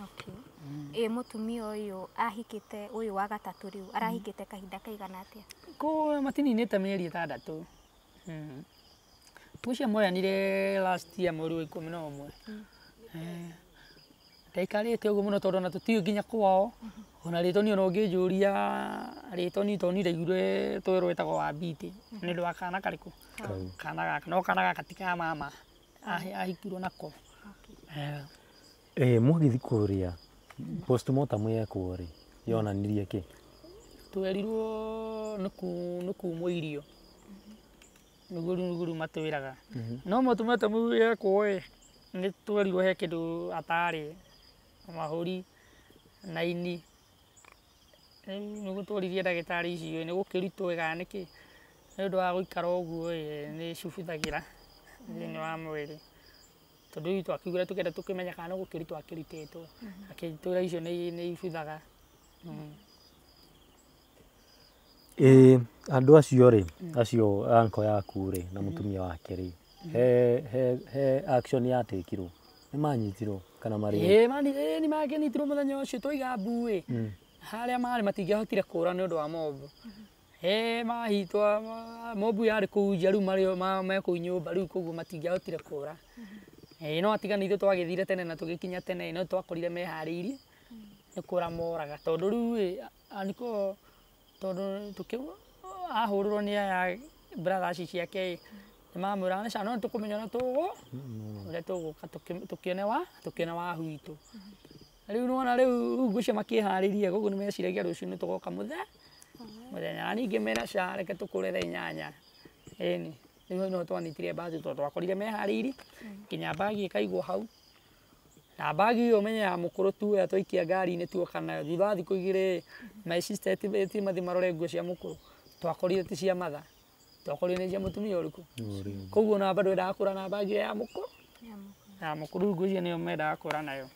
Okay. Ĩ mũtumia ũyũ ahikĩte ũyũ wa gatatũ rĩu arahikĩte kahinda kaigana atĩa? Kũ matininĩte mĩeri 6. Ngwĩciria moyanire last year mweri wa 11. Ndaikarĩte ũguo mũno tondũ ona tũtiũĩ nginya kwao ona rĩtwa niĩ ona ũngĩnjũria rĩtwa niĩ tondũ niĩ ndaiguire twerwo ĩtagwo Wambitĩ nĩ ũndũ wa kana karĩkũ kana gaka no kana gaka ti ka mama ahikirwo nako. Mwagĩthiĩ kũrĩa postmortem yekwo rĩ yonanirie kĩ? Twerirwo nĩ kumwo irio nĩguo rĩu matwĩraga no postmortem yekwo ĩ nĩ twerirwo he kĩndũ atarĩ mahũri na ini. Rĩu nĩguo tworirie ndagĩtarĩ icio nĩ gũkĩrutwo ĩ kana nĩkĩ nĩ ũndũ wa gũikara ũguo ĩ nĩ cubuthagĩra thĩinĩ wa mwĩrĩ tondũ rĩu twakiugire tũkĩenda tũkĩmenya kana nĩ gũkĩrutwo akĩrutĩtwo akĩtwĩra icio nĩ ibuthaga. Andũ acio rĩ acio anko yaku rĩ na mũtumia wake rĩ he action yatekirwo nĩ manyitirwo kana marĩ? Ĩĩ nĩ makĩnyitirwo mũthenya ũcio twaiga mbu ĩ harĩa marĩ matingĩahotire kũra nĩ ũndũ wa mobu. Mahitwo mobu yarĩ kũu nja rĩu marĩ me kũu nyũmba rĩu koguo matingĩahotire kũra. No atiga nĩ ithuĩ twagĩthire tene na tũgĩkinya tene no twakorire meharĩirie nĩ kũra moraga tondũ rĩu ĩ aniko tondũ ahũrĩrwo nĩ aya brothers ciake ĩ nĩ mamwĩraga nĩ no tũkũmenya ũrĩa tũgũ ũrĩa tũgũka tũkĩone wa witũ. Rĩu nĩwona rĩu ngwĩciria makĩharĩria koguo nĩ meciragia rũciũ nĩ tũgoka mũthenya na ningĩ mera ca reke tũkũre thaa 8. Ĩni rĩu no twanyitire mbathi tondũ twakorire meharĩirie nginya mbagi ĩkaigwo hau na mbagi ĩyo ũmenye ya mũkũrũ tuoya twaikia ngari-inĩ tuoka nayo thutha wa thikũ 2 my sister eti mathiĩ marore nguo cia mũkũrũ twakorire ti cia matha twakorire nĩ cia mũtumia ũrĩkũ koguo ona bado endaga kũra na mbagi ĩyo ya mũkũrũ ya mũkũrũ ngwĩciria nĩyo mendaga kũra nayo.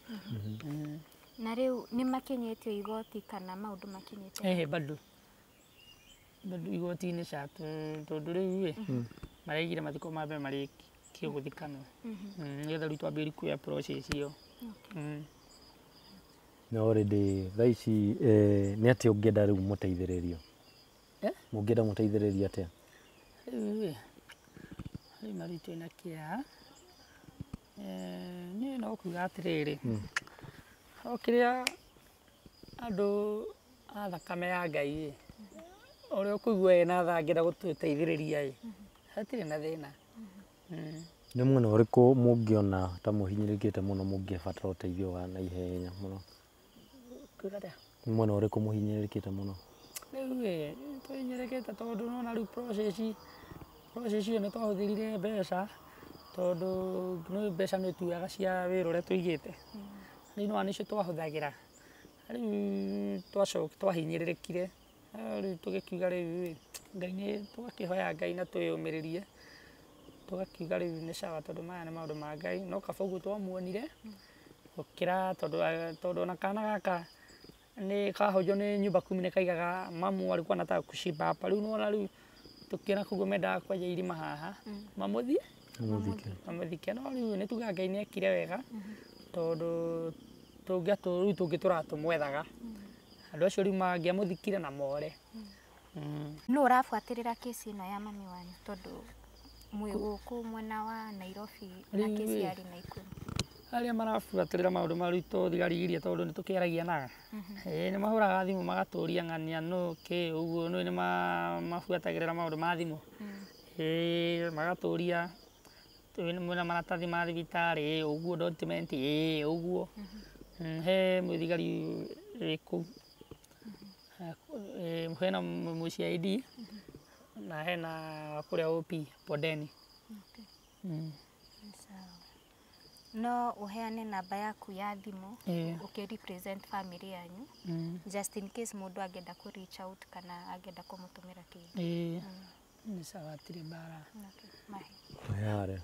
Na rĩu nĩ makinyĩtio igoti kana maũndũ makinyĩte? Bado igoti-inĩ ca tondũ rĩu ĩ maraigire mathiko ma mbere marĩkie gũthikanwo nĩgetha rĩu twambĩrĩrie kuoya process ĩyo. Na already thaa ici nĩ atĩa ũngĩenda rĩu mũteithĩrĩrio? Mũngĩenda mũteithĩrĩrio atĩa? Rĩu rĩu na rĩu twĩna kĩeha. Niĩ no kuga atĩrĩrĩ, o kĩrĩa andũ a thakame ya Ngai ĩ, ũrĩa ũkũigua ena tha angĩenda gũtũteithĩrĩria ĩ, hatirĩ na thĩna. Nĩ mwena ũrĩkũ mũngĩona ta mũhinyĩrĩrĩkĩte mũno mũngĩbatara ũteithio wa naihenya mũno? Kuga atĩa? Nĩ mwena ũrĩkũ mũhinyĩrĩrĩkĩte mũno? Rĩu ĩ, tũhinyĩrĩrĩkĩte tondũ nĩwona rĩu process ĩyo nĩ twahũthĩrire mbeca tondũ nĩ mbeca nĩ tuoyaga cia wĩra ũrĩa tũigĩte. Rĩu nĩwona nĩcio twahũthagĩra. Rĩu twacoka twahinyĩrĩrĩkire, rĩu tũgĩkiuga rĩu ĩ, Ngai nĩ tũgakĩhoya Ngai na twĩyũmĩrĩrie, tũgakiuga rĩu nĩ sawa tondũ maya nĩ maũndũ ma Ngai, no kaba ũguo twamuonire gũkĩra tondũ ona kana gaka nĩ kahũnjwo nĩ nyumba kumi nĩ kaigaga mamu alikuwa anataka kushiba hapa. Rĩu nĩwona rĩu tũkĩona koguo mendaga kwenja irima haha mamũthiĩ mamũthike. No rĩu nĩ tugaga Ngai nĩ ekire wega tondũ rĩu tũngĩ tũratũmwethaga andũ acio rĩu mangĩamũthikire na more. Nũ ũrabuatĩrĩra kesi ĩno ya mami wanyu tondũ mwĩ gũkũ mwena wa Nairobi na kesi yarĩ Naikuru? Arĩa marabuatĩrĩra maũndũ ma rĩu to thigari iria tondũ nĩ tũkĩaragia naga. Nĩ mahũraga thimũ magatũria ng'ania nũ kĩ ũguo nĩ mabuatagĩrĩra maũndũ ma thimũ. Magatũria mwĩna maratathi ma thibitarĩ ũguo document ũguo. He mũthigari wĩ kũu, hena mũ CID na hena kũrĩa OP Bondeni. No uheane namba yaku ya thimũ ũkĩ represent family yanyu just in case mũndũ angĩenda kũ reach out kana angĩenda kũmũtũmĩra kĩndũ. Nĩ sawa hatirĩ mbara. Mahe.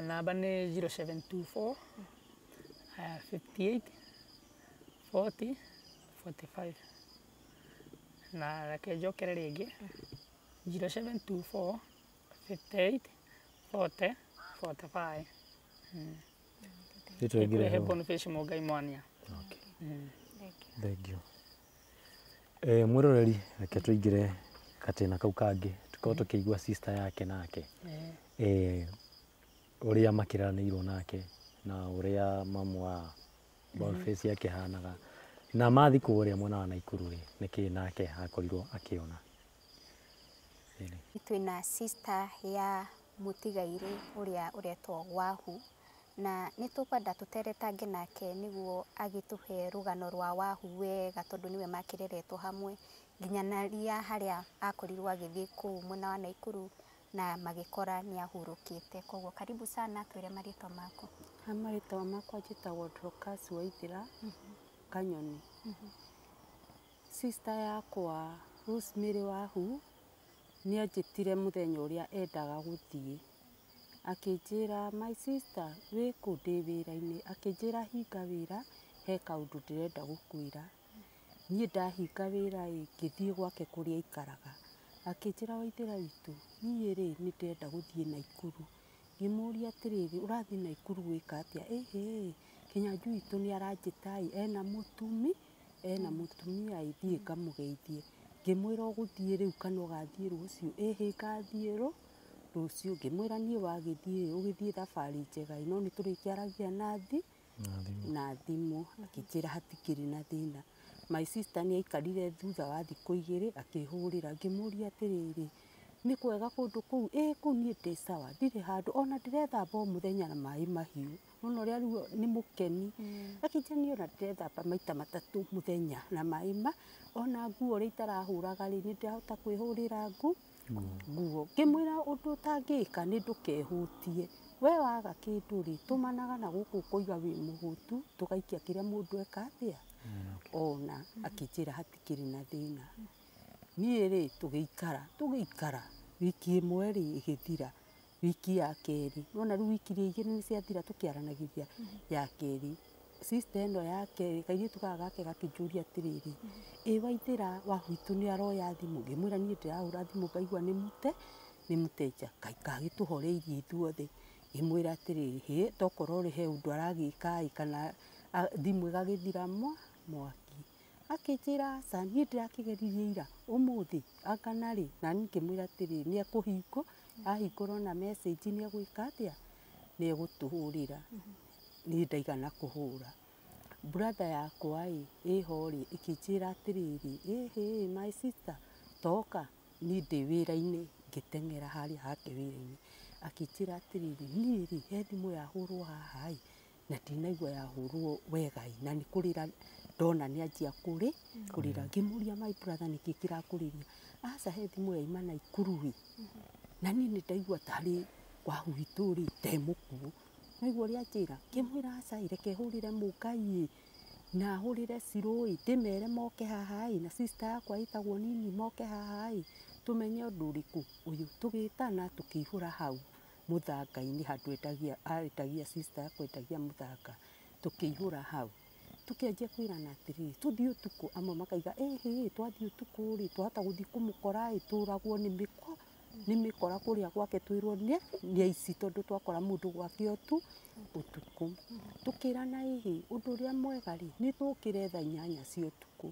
Namba nĩ 0724 58 40 45. Na reke njokere rĩngĩ 0724 58 40 45. He Boniface Mũngai Mwania. Thank you. Mwĩroreri reke tũingĩre gatĩna kau kangĩ tũkorwo tũkĩigua sister yake nake ũrĩa makĩranĩirwo nake na ũrĩa mamu wa Boniface akĩhanaga na mathi kũrĩa mwena wa Naikuru rĩ nĩkĩ nake akorirwo akĩona. Twĩna sister ya mũtigairĩ ũrĩa ũretwo Wahu na nĩ tũkwenda tũteretange nake nĩguo agĩtũhe rũgano rwa Wahu wega tondũ nĩwe makĩreretwo hamwe nginya naria harĩa akorirwo agĩthiĩ kũu mwena wa Naikuru na magĩkora nĩ ahurũkĩte. Koguo karibu sana, twĩre marĩtwa maku. Marĩtwa makwa njĩtagwo Dorcas Waithĩra Kanyoni. Sister yakwa Rosemary Wahu nĩ anjĩtire mũthenya ũrĩa endaga gũthiĩ. Akĩnjĩra my sister wĩ kũ ndĩ wĩra-inĩ, akĩnjĩra hinga wĩra he kaũndũ ndĩrenda gũkwĩra. Niĩ ndahinga wĩra ĩ ngĩthiĩ gwake kũrĩa aikaraga. Akĩnjĩra Waithĩra witũ niĩ rĩ nĩ ndĩrenda gũthiĩ Naikuru. Ngĩmũria atĩrĩrĩ ũrathiĩ Naikuru gwĩka atĩa? Ĩhĩ Kĩnyanjui witũ nĩ aranjĩta ĩ ena mũtumia ĩ thiĩ ngamũgeithie. Ngĩmwĩra ũgũthiĩ rĩu kana ũgathiĩ rũciũ? Ĩhĩ ngathiĩ rũciũ. Ngĩmwĩra niĩ wagĩthiĩ ũgĩthiĩ thabarĩ njega no nĩ tũrĩkĩaragia na thimũ. Akĩnjĩra hatikĩrĩ na thĩna. My sister nĩ aikarire thutha wa thikũ igĩrĩ akĩhũrĩra. Ngĩmũria atĩrĩrĩ nĩ kwega kũndũ kũu? Ĩ kũu niĩ ndĩ sawa ndirĩ handũ ona ndĩrethamba o mũthenya na maĩ mahiũ. Nĩwona ũrĩa rĩu nĩ mũkeni. Akĩnjĩra niĩ ona ndĩrethamba maita matatũ mũthenya na maĩ ma ona nguo ũrĩa itarahũraga rĩ nĩ ndĩrahota kwĩhũrĩra nguo. Ngĩmwĩra ũndũ ũtangĩka nĩ ndũkehũtie. We waga kĩndũ rĩ tũmanaga na gũkũ ũkoiga wĩ mũhũtu tũgaikia kĩrĩa mũndũ eka atĩa ona. Akĩnjĩra hatikĩrĩ na thĩna. Niĩ rĩ tũgĩikara wiki ĩmwe rĩ ĩgĩthira, wiki ya kerĩ nĩwona rĩu wiki iria igĩrĩ nĩ ciathira tũkĩaranagĩria ya kerĩ sister ĩno yake kairĩtu gaka gake gakĩnjũria atĩrĩrĩ ĩ Waithĩra Wahu witũ nĩ aroya thimũ? Ngĩmwĩra niĩ ndĩrahũra thimũ ngaigua nĩ mũteja. Ngai gagĩtũhoreirie ithuothe. Ngĩmwĩra atĩrĩrĩ hĩ tokorwo rĩ he ũndũ aragĩka ĩ kana thimũ ĩgagĩthira Mwaki akĩnjĩra aca niĩ ndĩrakĩgeririe ira ũmũthĩ anga rĩ na niĩ ngĩmwĩra atĩrĩ nĩ ekũhingũ ahingũra ona message nĩ egwĩka atĩa nĩ egũtũhũrĩra niĩ ndaigana kũhũra brother yakwa ĩ ĩho rĩ ĩkĩnjĩra atĩrĩrĩ ĩhĩ my sister toka niĩ ndĩ wĩra-inĩ ngĩteng'era harĩa hake wĩra-inĩ akĩnjĩra atĩrĩrĩ niĩ rĩ he thimũ yahũrwo haha ĩ na ndinaigua yahũrwo wega ĩ na nĩ kũrĩra ndona nĩ anjia kũrĩra ngĩmũria my brother nĩkĩ kĩrakũrĩria aca he thimũ yaima Naikuru ĩ na niĩ nĩ ndaigua tarĩ kwa gwitũ rĩ te mũkuũ naigua ũrĩa anjĩra ngĩmwĩra aca ĩ reke hũrĩre mũngai ĩ na hũrĩre Cirũ ĩ ndĩmere moke haha ĩ na sister yakwa ĩtagwo Nini moke haha ĩ tũmenye ũndũ ũrĩkũ ũyũ tũgĩtana tũkĩihũra hau mũthanga-inĩ handũ endagia sister yakwa endagia mũthanga tũkĩihũra hau tũkĩanjia kwĩrana atĩrĩrĩ tũthiĩ ũtukũ amwe makaiga ĩhĩ twathiĩ ũtukũ rĩ twahota gũthiĩ kũmũkora ĩ tũragwo nĩ mĩkora kũrĩa gwake twĩrwo nĩ aici tondũ twakora mũndũ gwake ũtukũ tũkĩrana ĩhĩ ũndũ ũrĩa mwega rĩ nĩ tũkĩre thaa 8 cia ũtukũ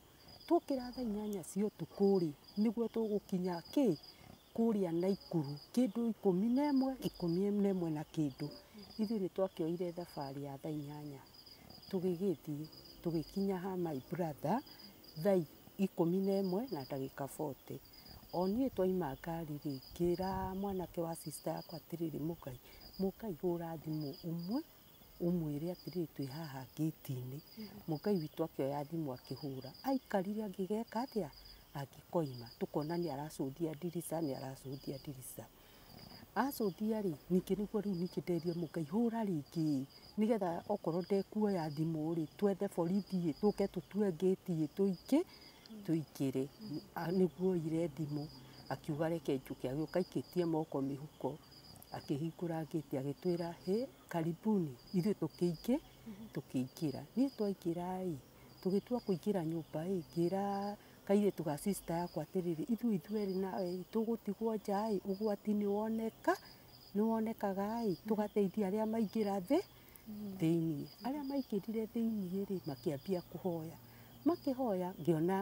tũkĩra thaa 8 cia ũtukũ rĩ nĩguo tũgũkinya kĩ kũrĩa Naikuru kĩndũ 11 11 na kĩndũ ithuĩ nĩ twakĩoire thabarĩ ya thaa 8 tũgĩgĩthiĩ tũgĩkinya ha my brother thaa 11 na ndagĩka 40 o niĩ twaima ngari rĩ ngĩra mwanake wa sister yakwa atĩrĩrĩ mũngai hũra thimũ ũmwe ũmwĩre atĩrĩrĩ twĩ haha ngĩti-inĩ mũngai witũ akĩoya thimũ akĩhũra aikarire angĩgeka atĩa angĩkoima tũkona nĩ aracũthia ndirica acũthia rĩ ningĩ nĩguo rĩu ningĩ nderire mũngai hũra rĩngĩ nĩgetha okorwo ndekuoya thimũ rĩ twethe borithi ĩ tũke tũtue ngĩti ĩ tũingĩre nĩguo oire thimũ akiuga reke njũke agĩũka aikĩtie moko mĩhuko akĩhingũra ngĩti agĩtwĩra hĩ karibuni ithuĩ tũkĩingĩra niĩ twaingĩra ĩ tũgĩtua kũingĩra nyũmba ĩ ngĩra kairĩtu ga sister yakwa atĩrĩrĩ ithuĩ ithuerĩ nawe tũgũtigwo nja ĩ ũgwati nĩ wonekaga ĩ tũgateithia arĩa maingĩra thĩiniĩ arĩa maingĩrire thĩiniĩ rĩ makĩambia kũhoya makĩhoya ngĩona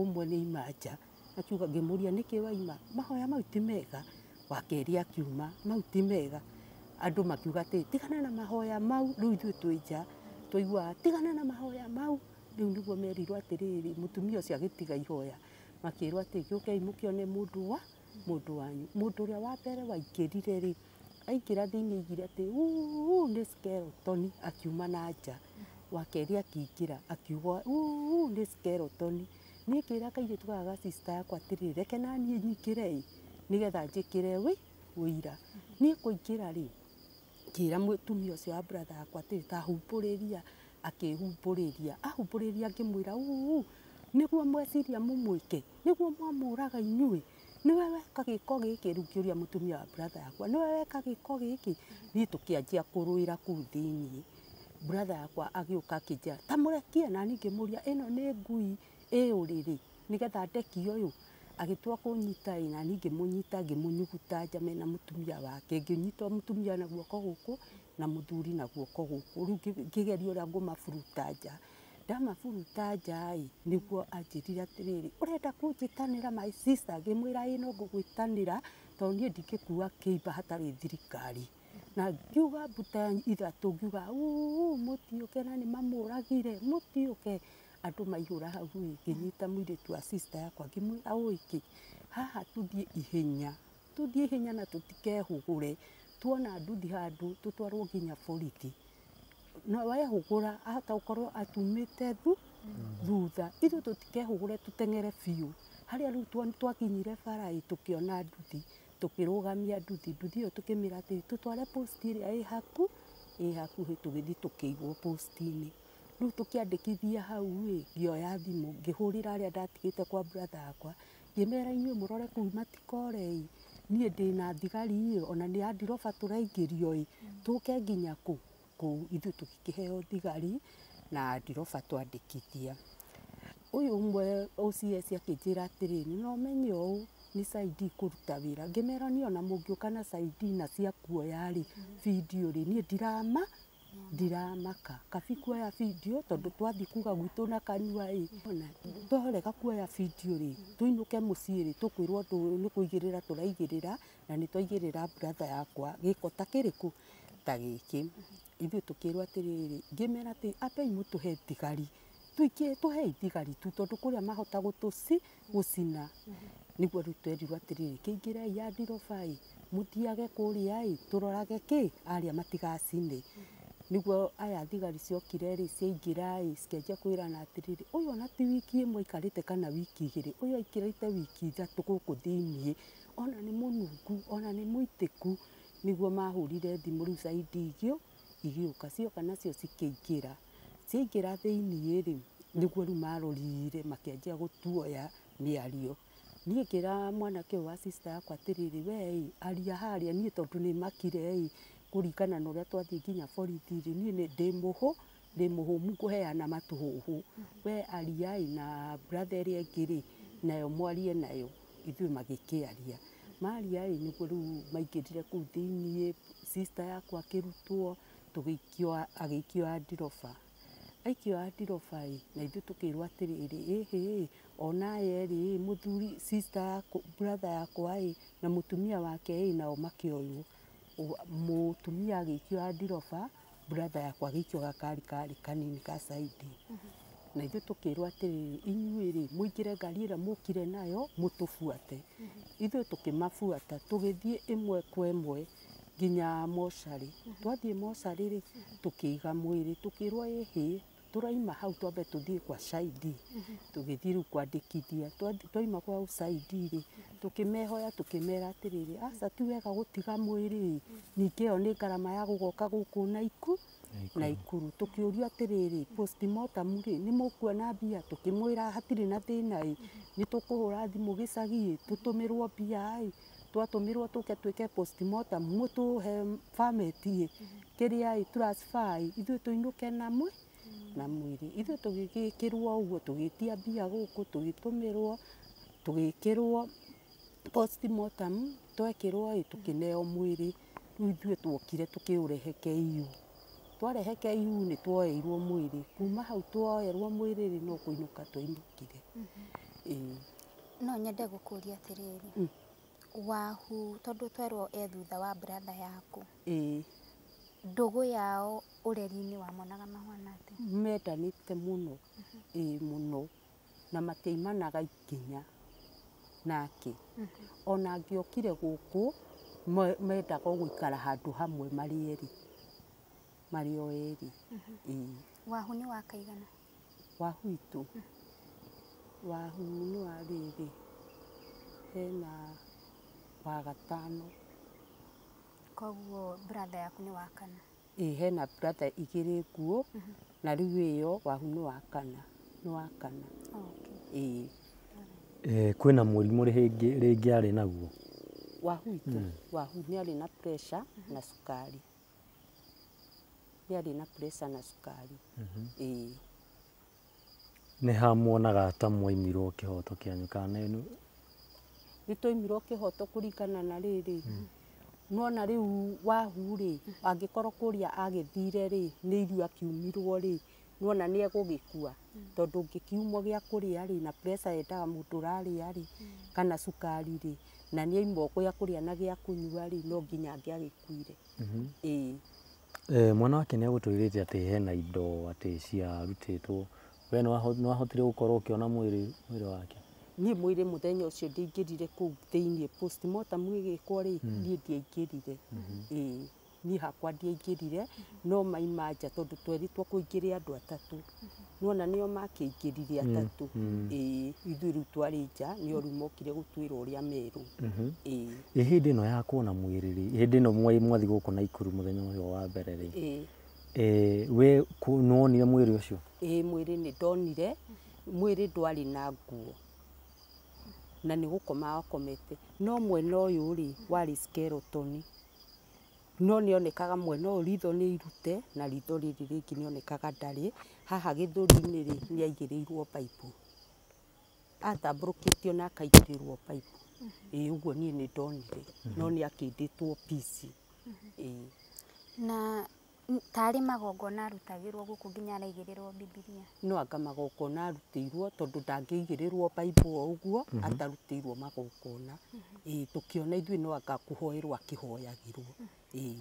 ũmwe nĩ aima nja akiuga ngĩmũria nĩkĩ waima mahoya mau ti mega wa kerĩ akiuma mau ti mega andũ makiuga atĩ tigana na mahoya mau rĩu ithuĩ twĩ nja twaiguaga tigana na mahoya mau rĩu nĩguo merirwo atĩrĩrĩ mũtumia ũcio agĩtiga ihoya makĩrwo atĩ gĩũkei mũkĩone mũndũ wanyu mũndũ ũrĩa wa mbere waingĩrire rĩ aingĩra thĩiniĩ aigire atĩ uu nĩ skeleton akiuma na nja wa kerĩ akĩingĩra akiuga uu nĩ skeleton niĩ ngĩra kairĩtu gaka ga sister yakwa atĩrĩrĩ reke naniĩ nyingĩre ĩ nĩgetha njĩkĩre wĩira niĩ kũingĩra rĩ ngĩra mũtumia ũcio wa brother yakwa atĩrĩ ta humbũrĩria akĩhumbũrĩria ahumbũrĩria ngĩmwĩra uu nĩguo mweciria mũmwĩke nĩguo mwamũraga inyuĩ nĩwe weka gĩko gĩkĩ rĩu ngĩũria mũtumia wa brother yakwa nĩwe weka gĩko gĩkĩ niĩ tũkĩanjia kũrũĩra kũu thĩiniĩ brother yakwa agĩũka akĩnjĩra ta mũrekie na niĩ ngĩmũria ĩno nĩ ngui ĩ ũrĩrĩ nĩgetha ndekie ũyũ agĩtua kũnyita ĩ na niĩ ngĩmũnyita ngĩmũnyuguta nja mena mũtumia wake ngĩnyita mũtumia na guoko gũkũ na mũthuri na guoko gũkũ rĩu ngĩgeria ũrĩa ngũmaburuta nja ndamaburuta nja ĩ nĩguo anjĩrire atĩrĩrĩ ũrenda kũnjĩtanĩra my sister ngĩmwĩra ĩ no ngũgwĩtanĩra tondũ niĩ ndingĩkua kĩimba hatarĩ thirikari na ngiuga mbuta ithatũ ngiuga uu mũtiũke na nĩ mamũragire mũtiũke andũ maihũra hau ĩ ngĩnyita mũirĩtu wa sister yakwa ngĩmwĩra ũĩkĩ haha tũthiĩ ihenya na tũtikehũgũre tuona nduthi handũ tũtwarwo nginya borithi na wehũgũra ahota gũkorwo atumĩte thutha ithuĩ tũtikehũgũre tũteng'ere biũ harĩa rĩu twakinyire bara ĩ tũkĩona nduthi tũkĩrũgamia nduthi ĩyo tũkĩmĩra atĩrĩ tũtware post ĩrĩa ĩ hakuhĩ tũgĩthiĩ tũkĩigwo post-inĩ rĩu tũkĩandĩkithia hau ĩ ngĩoya thimũ ngĩhũrĩra arĩa ndatigĩte kwa brother yakwa ngĩmera inyuĩ mũrore kũu matikore ĩ niĩ ndĩna thigari ĩ ona nĩ andiroba tũraingĩrio ĩ tũke nginya kũ kũu ithuĩ tũgĩkĩheo thigari na andiroba twandĩkithia ũyũ ũmwe OCS akĩnjĩra atĩrĩrĩ no ũmenye ũũ nĩ CID kũruta wĩra ngĩmera niĩ ona mũngĩũka na CID na cia kuoya rĩ video rĩ niĩ Ndiramaka kabi kuoya video tondu twathi kuga gwitũ na kanua ĩ ona twarega kuoya video rĩ tũinũke mũciĩ rĩ tũkwĩrwo nĩ kũigĩrĩra tũraigĩrĩra na nĩ twaigĩrĩra brother yakwa gĩko ta kĩrĩkũ ta gĩkĩ. Ithuĩ tũkĩrwo atĩrĩrĩ, ngĩmera atĩ ambei mũtũhe thigari tuikie tũhei thigari tu tondu kũrĩa mahota gũtũcina. Nĩguo rĩu twerirwo atĩrĩrĩ, kĩingĩrei ya ndiroba ĩ mũthiage kũrĩa ĩ tũrorage kĩ arĩa matigacine. Nĩguo aya thigari ciokire rĩ ciaingĩra ĩ cikĩanjia kwĩrana atĩrĩrĩ, ũyũ ona ti wiki ĩmwe aikarĩte kana wiki igĩrĩ, ũyũ aikarĩte wiki ithatũ gũkũ thĩiniĩ, ona nĩ mũnungu ona nĩ mũitĩku. Nĩguo mahũrire thimũ rĩu caidi igĩũka cioka nacio cikĩingĩra. Ciaingĩra thĩiniĩ rĩ nĩguo rĩu marorire makĩanjia gũtuoya mĩario. Niĩ ngĩra mwanake ũyũ wa sister yakwa atĩrĩrĩ, we ĩ aria harĩa niĩ tondũ nĩ makire ĩ kũringana na ũrĩa twathiĩ nginya borithi rĩ niĩ nĩ ndĩ mũhũmu ngũheana matũhũhũ. We aria ĩ na brother ĩrĩa ĩngĩ rĩ nayo mwarie nayo. Ithuĩ magĩkĩaria. Maria ĩ nĩguo rĩu maingĩrire kũu thĩiniĩ, sister yakwa akĩrutwo tũgĩikio agĩikio andiroba. Aikio andiroba ĩ na ithuĩ tũkĩrwo atĩrĩrĩ, ĩhĩ ona aya erĩ ĩ mũthuri sister brother yakwa ĩ na mũtumia wake ĩ nao makĩoywo. Mũtumia agĩikio andiroba, brother yakwa agĩikio gakari karĩ kanini ka caidi. Na ithuĩ tũkĩrwo atĩrĩrĩ, inyuĩ rĩ mũingĩre ngari ĩrĩa mũkire nayo mũtũbuate. Ithuĩ tũkĩmabuata tũgĩthiĩ ĩmwe kwa ĩmwe nginya mocarĩ. Twathiĩ mocarĩ rĩ tũkĩiga mwĩrĩ tũkĩrwo ĩhĩ tũraima hau twambe tũthiĩ kwa caidi. Tũgĩthiĩ rĩu kwandĩkithia. Twaima kwa caidi rĩ tũkĩmehoya tũkĩmera atĩrĩrĩ, aca ti wega gũtiga mwĩrĩ, ningĩ ĩyo nĩ ngarama ya gũgoka gũkũ Naikuru. Tũkĩũrio atĩrĩrĩ, postmortem rĩ nĩ mũkuona mbia? Tũkĩmwĩra hatirĩ na thĩna ĩ nĩ tũkũhũra thimũ gĩcagi ĩ tũtũmĩrwo mbia ĩ twatũmĩrwo tũke twĩke postmortem mũtũhe permit ĩ kĩrĩa ĩ transfer ĩ ithuĩ tũinũke na mwĩrĩ. Ithuĩ tũgĩgĩkĩrwo ũguo tũgĩtia mbia gũkũ tũgĩtũmĩrwo tũgĩkĩrwo postmortem twekĩrwo ĩ tũkĩneo mwĩrĩ. Rĩu ithuĩ tuokire tũkĩũrehe KU. Twarehe KU nĩ tuoeirwo mwĩrĩ. Kuma hau tuoerwo mwĩrĩ rĩ no kũinũka twainũkire. Ĩĩ. No nyende gũkũria atĩrĩrĩ, wahu tondũ twerwo e thutha wa brother yaku. Ĩĩ. Ndũgũ yao ũreri-inĩ wamonaga mahana atĩa? Mendanĩte mũno, ĩĩ mũno na matiaimanaga ikinya nake. Ona angĩokire gũkũ mendaga o gũikara handũ hamwe marĩ erĩ. Marĩ o erĩ. Ĩĩ. Wahu nĩ wa kaigana? Wahu witũ? Wahu nĩ wa rĩrĩ, hena wa gatano. Koguo brother yaku nĩ wa kana? Ĩĩ hena brother igĩrĩ nguũ na rĩu ĩyo wahu nĩ wa kana, nĩ wa kana. Okay. Ĩĩ. Kwĩna mũrimũ rĩngĩ arĩ naguo? Wahu witũ? Wahu nĩ arĩ na pressure na cukari. Nĩ arĩ na pressure na cukari. Ĩĩ. Nĩ ha muonaga ta mwaimirwo kĩhoto kĩanyu kana nĩ Nĩ twaimirwo kĩhoto kũringana na rĩrĩ. Nĩwona rĩu wahu rĩ angĩkorwo kũrĩa agĩthire rĩ nĩ irio akiumirwo rĩ nĩwona nĩ egũgĩkua tondũ ũngĩkiumwo gĩa kũrĩa rĩ na pressure yendaga mũndũ ũrarĩa rĩ kana cukari rĩ na nĩ aimwo gĩa kũrĩa na gĩa kũnyua rĩ no nginya angĩagĩkuire. Ĩĩ. Mwana wake nĩ agũtwĩrĩte atĩ hena indo atĩ ciarutĩtwo. We nĩ wahotire gũkorwo ũkĩona mwĩrĩ wake? Niĩ mwĩrĩ mũthenya ũcio ndiaingĩrire kũu thĩiniĩ postmortem ĩgĩkwo rĩ niĩ ndiaingĩrire. Ĩĩ niĩ hakwa ndiaingĩrire no maima nja tondũ tweritwo kũingĩre andũ atatũ. Nĩwona nĩo makĩingĩrire atatũ. Ĩĩ ithuĩ rĩu twarĩ nja nĩo rĩu mokire gũtwĩra ũrĩa merwo. Ĩĩ. Ĩ hĩndĩ ĩno ya kuona mwĩrĩ rĩ, hĩndĩ ĩno mwathi gũkũ Naikuru mũthenya ũyũ wa mbere rĩ, we nĩwonire mwĩrĩ ũcio? Ĩĩ mwĩrĩ nĩ ndonire, mwĩrĩ ndwarĩ na nguo na nĩ gũkoma wakomete no mwena ũyũ rĩ warĩ skeleton no nĩonekaga mwena ũyũ ritho nĩ irute na ritho rĩrĩ rĩngĩ nĩonekaga ndarĩ haha gĩthũri-inĩ rĩ nĩ aigĩrĩirwo baibũ atambũrũkĩtio na akaigĩrĩrwo baibũ. Ĩĩ ũguo niĩ nĩ ndonire no nĩ akĩndĩtwo pici. Ĩĩ. Na Tarĩ magongona arutagĩrwo gũkũ nginya araigĩrĩrwo Bibilia? No anga magongona arutĩirwo, tondũ ndangĩigĩrĩrwo Bible o ũguo atarutĩirwo magongona. Ĩĩ, tũkĩona ithuĩ no anga kũhoerwo akĩhoyagĩrwo. Ĩĩ.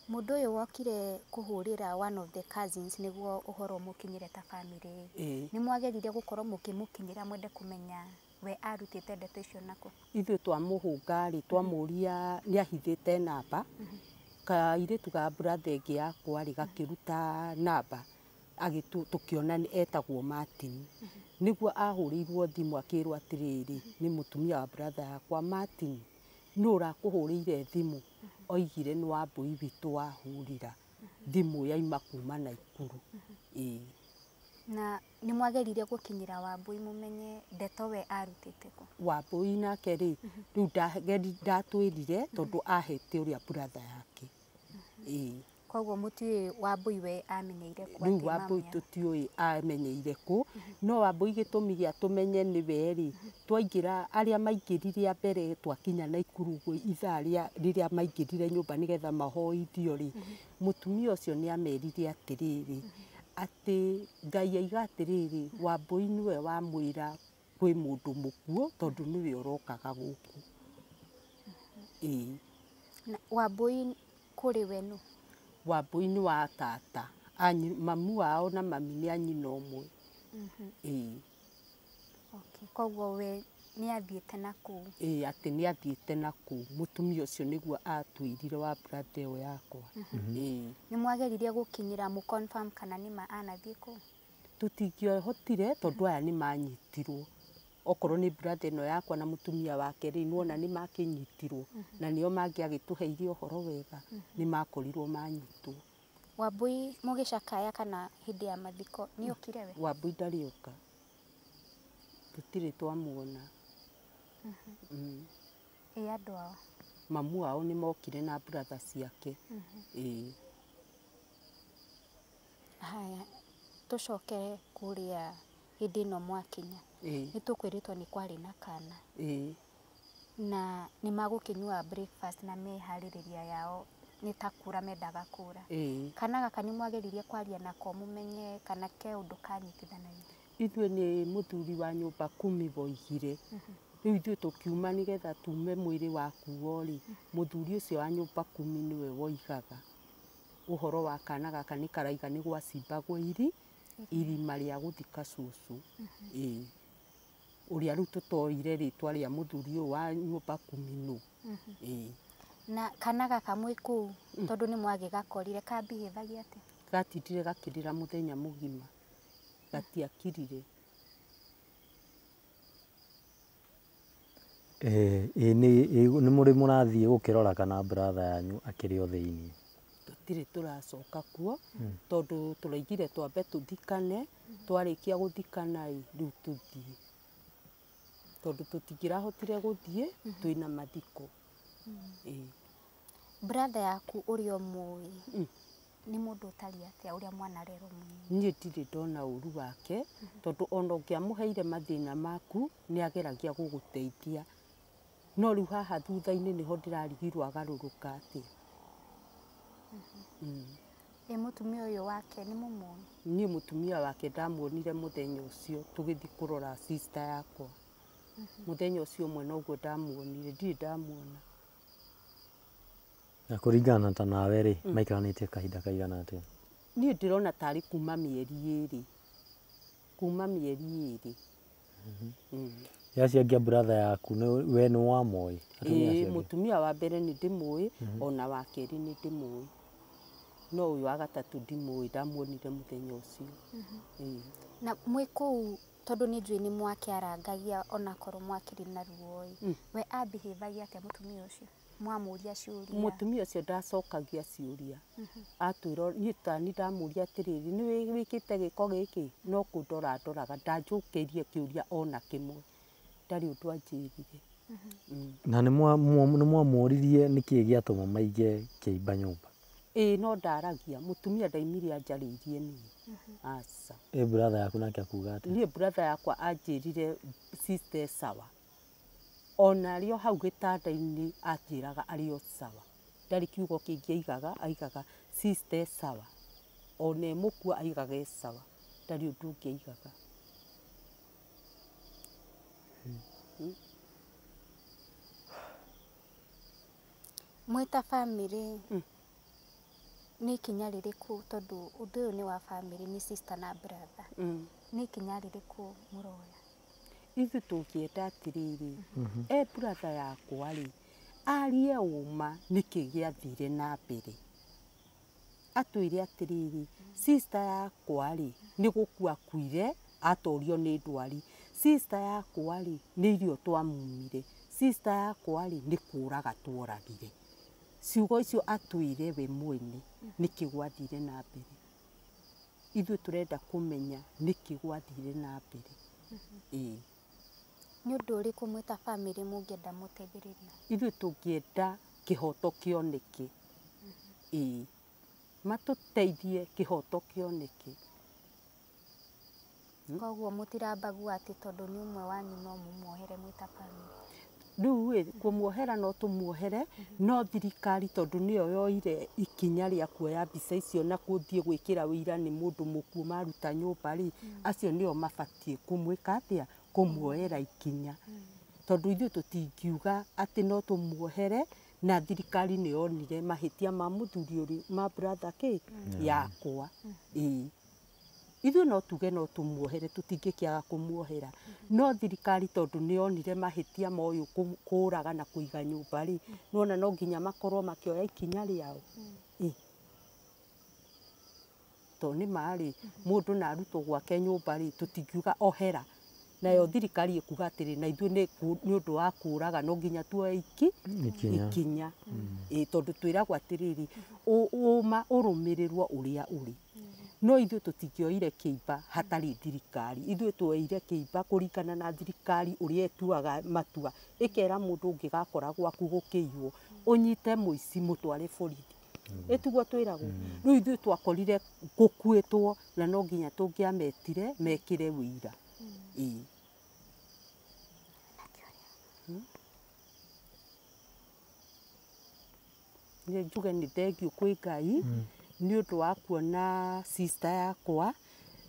Mũndũ ũyũ wokire kũhũrĩra one of the cousins nĩguo ũhoro ũmũkinyĩre ta bamĩrĩ, nĩ mwagerire gũkorwo mũkĩmũkinyĩra mwende kũmenya we arutĩte ndeto icio nakũ? Ithuĩ twamũhũnga rĩ, twamũria nĩ ahithĩte namba, kairĩtu ga brother ĩngĩ yakwa rĩ gakĩruta namba, tũkĩona etagwo Martin. Nĩguo ahũrĩirwo thimũ akĩrwo atĩrĩrĩ, nĩ mũtumia wa brother yakwa, Martin, nũ ũrakũhũrĩire thimũ? Oigire nĩ Wambũi witũ wahũrĩra thimũ yaima kuma Naikuru. Ĩĩ. Na nĩ mwagerire gũkinyĩra Wambũi mũmenye ndeto we arutĩte kũ? Wambũi nake rĩ, rĩu ndatwĩrire tondũ ahete ũrĩa brother yake. Ĩĩ. Koguo mũtiũĩ Wambũi we amenyeire kũ? Rĩu Wambũi tũtiũĩ amenyeire kũ, no Wambũi gĩtũmi gĩa tũmenye nĩwe rĩ, twaingĩra arĩa maingĩrire a mbere twakinya Naikuru ũguo ithaa rĩrĩa maingĩrire nyũmba nĩgetha mahoithio rĩ, mũtumia ũcio nĩ amerire atĩrĩrĩ, atĩ Ngai aiga atĩrĩrĩ, Wambũi nĩwe wamwĩra kwĩ mũndũ mũkuũ tondũ nĩwe ũrokaga gũkũ. Ĩĩ. Na Wambũi kũrĩ we nũ? Wambũi nĩ wa tata, mamu wao na mami nĩ a nyina ũmwe. Ĩĩ. Okay. Koguo we nĩ athiĩte na kũu? Ĩĩ, atĩ nĩ athiĩte na kũu. Mũtumia ũcio nĩguo atwĩrire wa brother ĩyo yakwa. Ĩĩ. Nĩ mwageririe gũkinyĩra mũ confirm kana nĩ ma anathiĩ kũu? Tũtingĩahotire tondũ aya nĩ manyitirwo. Okorwo nĩ brother ĩno yakwa na mũtumia wake rĩ, nĩwona nĩ makĩnyitirwo na nĩo mangĩagĩtũheire ũhoro wega, nĩ makorirwo manyitwo. Wambũi mũgĩcakaya kana hĩndĩ ya mathiko nĩ okire we? Wambũi ndarĩ oka, tũtirĩ twamuona. Ĩ andũ ao? Mamu wao nĩ mokire na brother ciake. Ĩĩ. Haya, tũcoke kũrĩa hĩndĩ ĩno mwakinya. Nĩ tũkwĩrĩtwo nĩ kwarĩ na kana. Na nĩ magũkĩnyua breakfast na meharĩrĩria yao nĩ ta kũra mendaga kũra. Kana gaka nĩ mwageririe kwaria nako mũmenye kana ke ũndũ kanyitithanagia? Ithuĩ nĩ mũthuri wa nyũmba kumi woigire. Rĩu ithuĩ tũkiuma nĩgetha tume mwĩrĩ wakuo rĩ, mũthuri ũcio wa nyũmba kumi nĩwe woigaga ũhoro wa kana gaka nĩ karaiga nĩ gwacimbagwo irima rĩa gũthika cũcũ. Ĩĩ. Ũrĩa rĩu tũtoire rĩtwa rĩa mũthuri ũyũ wa nyũmba kumi nũ. Ĩĩ. Na kana gaka mwĩ kũu tondũ nĩ mwagĩgakorire kambihĩthagia atĩa? Gatindire gakĩrĩra mũthenya mũgima, gatiakirire. Ĩĩ nĩ mũrĩ mũrathiĩ gũkĩrora kana brother yanyu akĩrĩ o thĩiniĩ? Tũtirĩ tũracoka kuo tondũ tũraigire twambe tũthikane, twarĩkia gũthikana ĩ rĩu tũthiĩ, tondũ tũtingĩrahotire gũthiĩ twĩna mathiko. Ĩĩ. Brother yaku ũrĩa ũmũĩ nĩ mũndũ ũtariĩ atĩa ũrĩa mwanarerwo mũnini? Niĩ ndirĩ ndona ũru wake tondũ ona ũngĩamũheire mathĩna maku nĩ ageragia gũgũteithia, no rĩu haha thutha-inĩ nĩho ndĩrarigirwo agarũrũka atĩa. Ĩ mũtumia ũyũ wake nĩ mũmũĩ? Niĩ mũtumia wake ndamuonire mũthenya ũcio tũgĩthiĩ kũrora sister yakwa. Mũthenya ũcio ũmwe noguo ndamuonire, ndirĩ ndamuona. Na kũringana ta nawe rĩ, maikaranĩtie kahinda kaigana atĩa? Niĩ ndĩrona tarĩ kuma mĩeri ĩrĩ. Kuma mĩeri ĩrĩ. Acio angĩ a brother yaku we nĩ wamoĩ? Ĩĩ, mũtumia wa mbere nĩ ndĩmũĩ, ona wa kerĩ nĩ ndĩmũĩ. No ũyũ wa gatatũ ndimũĩ, ndamuonire mũthenya ũcio. Ĩĩ. Na mwĩ kũu tondũ nĩ njũĩ nĩ mwakĩarangagia onakorwo mwakĩrĩ na ruo ĩ, we ambihĩvagia atĩa mũtumia ũcio? Mwamũria ciũria? Mũtumia ũcio ndacokagia ciũria. Atwĩra niĩ tani ndamũria atĩrĩrĩ, nĩ wĩkĩte gĩko gĩkĩ? No kũndora ndoraga, ndanjũkĩirie kĩũria ona kĩmwe. Ndarĩ ũndũ anjĩrire. Na nĩ mwamũririe nĩkĩĩ gĩatũma maige kĩimba nyũmba? Ĩĩ, no ndaragia. Mũtumia ndaimire anjarĩirie niĩ. Aca. Ĩ brother yaku nake akuga atĩa? Niĩ brother yakwa anjĩrire sister sawa. Ona arĩ o hau gĩtanda-inĩ anjĩraga arĩ o sawa. Ndarĩ kiugo kĩngĩ aigaga, aigaga Sister e sawa, ona e mũkua aigaga e sawa, ndarĩ ũndũ ũngĩ aigaga. Mwĩ ta bamĩrĩ nĩ ikinya rĩrĩkũ, tondũ ũndũ ũyũ nĩ wa bamĩrĩ, nĩ sister na brother, nĩ ikinya rĩrĩkũ mũroya? Ithuĩ tũngĩenda atĩrĩrĩ, e brother yakwa rĩ, arie ũma nĩkĩ gĩathire na mbere. Atwĩre atĩrĩrĩ, sister yakwa rĩ, nĩ gũkua akuire atorio nĩ ndwari. Sister yakwa rĩ, nĩ irio twamumire. Sister yakwa rĩ, nĩ kũraga tworagire. Ciugo icio atwĩre we mwene nĩkĩ gwathire na mbere. Ithuĩ tũrenda kũmenya nĩkĩ gwathire na mbere. Ĩĩ. Nĩ ũndũ ũrĩkũ mwĩ ta bamĩrĩ mũngĩenda mũteithĩrĩrio? Ithuĩ tũngĩenda kĩhoto kĩoneke. Ĩĩ. Matũteithie kĩhoto kĩoneke. Koguo mũtirambagua atĩ tondũ nĩ ũmwe wanyu no mũmuohere mwĩ ta bamĩrĩ? Rĩu ĩ, kũmuohera no tũmuohere, no thirikari tondũ nĩyo yoire ikinya rĩa kuoya mbica icio na gũthiĩ gwĩkĩra ũira nĩ mũndũ mũkuũ maruta nyũmba rĩ, acio nĩo mabatiĩ kũmwĩka atĩa, kũmuoera ikinya. Tondũ ithuĩ tũtingiuga atĩ no tũmuohere, na thirikari nĩ yonire mahĩtia ma mũthuri ũrĩ ma brother kĩ yakwa. Ĩĩ. Ithuĩ no tuge no tũmuohere, tũtingĩkĩaga kũmuohera, no thirikari tondũ nĩ yonire mahĩtia ma ũyũ kũraga na kũiga nyũmba rĩ, nĩwona no nginya makorwo makĩoya ikinya rĩao. Ĩĩ. Tondũ nĩ ma rĩ, mũndũ na arutwo gwake nyũmba rĩ, tũtingiuga ohera. Nayo thirikari ĩkuga atĩrĩ, na ithuĩ nĩ ũndũ wa kũraga no nginya tuoe ikinya. Ĩĩ, tondũ twĩragwo atĩrĩrĩ, ũma ũrũmĩrĩrwo ũrĩa ũrĩ. No ithuĩ tũtingĩoire kĩimba hatarĩ thirikari. Ithuĩ tuoire kĩimba kũringana na thirikari ũrĩa ĩtuaga matua. Ĩkera mũndũ ũngĩgakora gwaku gũkĩiywo, ũnyite mũici mũtware borithi. Ĩtiguo twĩragwo. Rĩu ithuĩ twakorire gũkuĩtwo na no nginya tũngĩametire mekĩre ũira. Ĩĩ. Nĩ njuge nĩ thengiũ kwĩ Ngai nĩ ũndũ wa kuona sister yakwa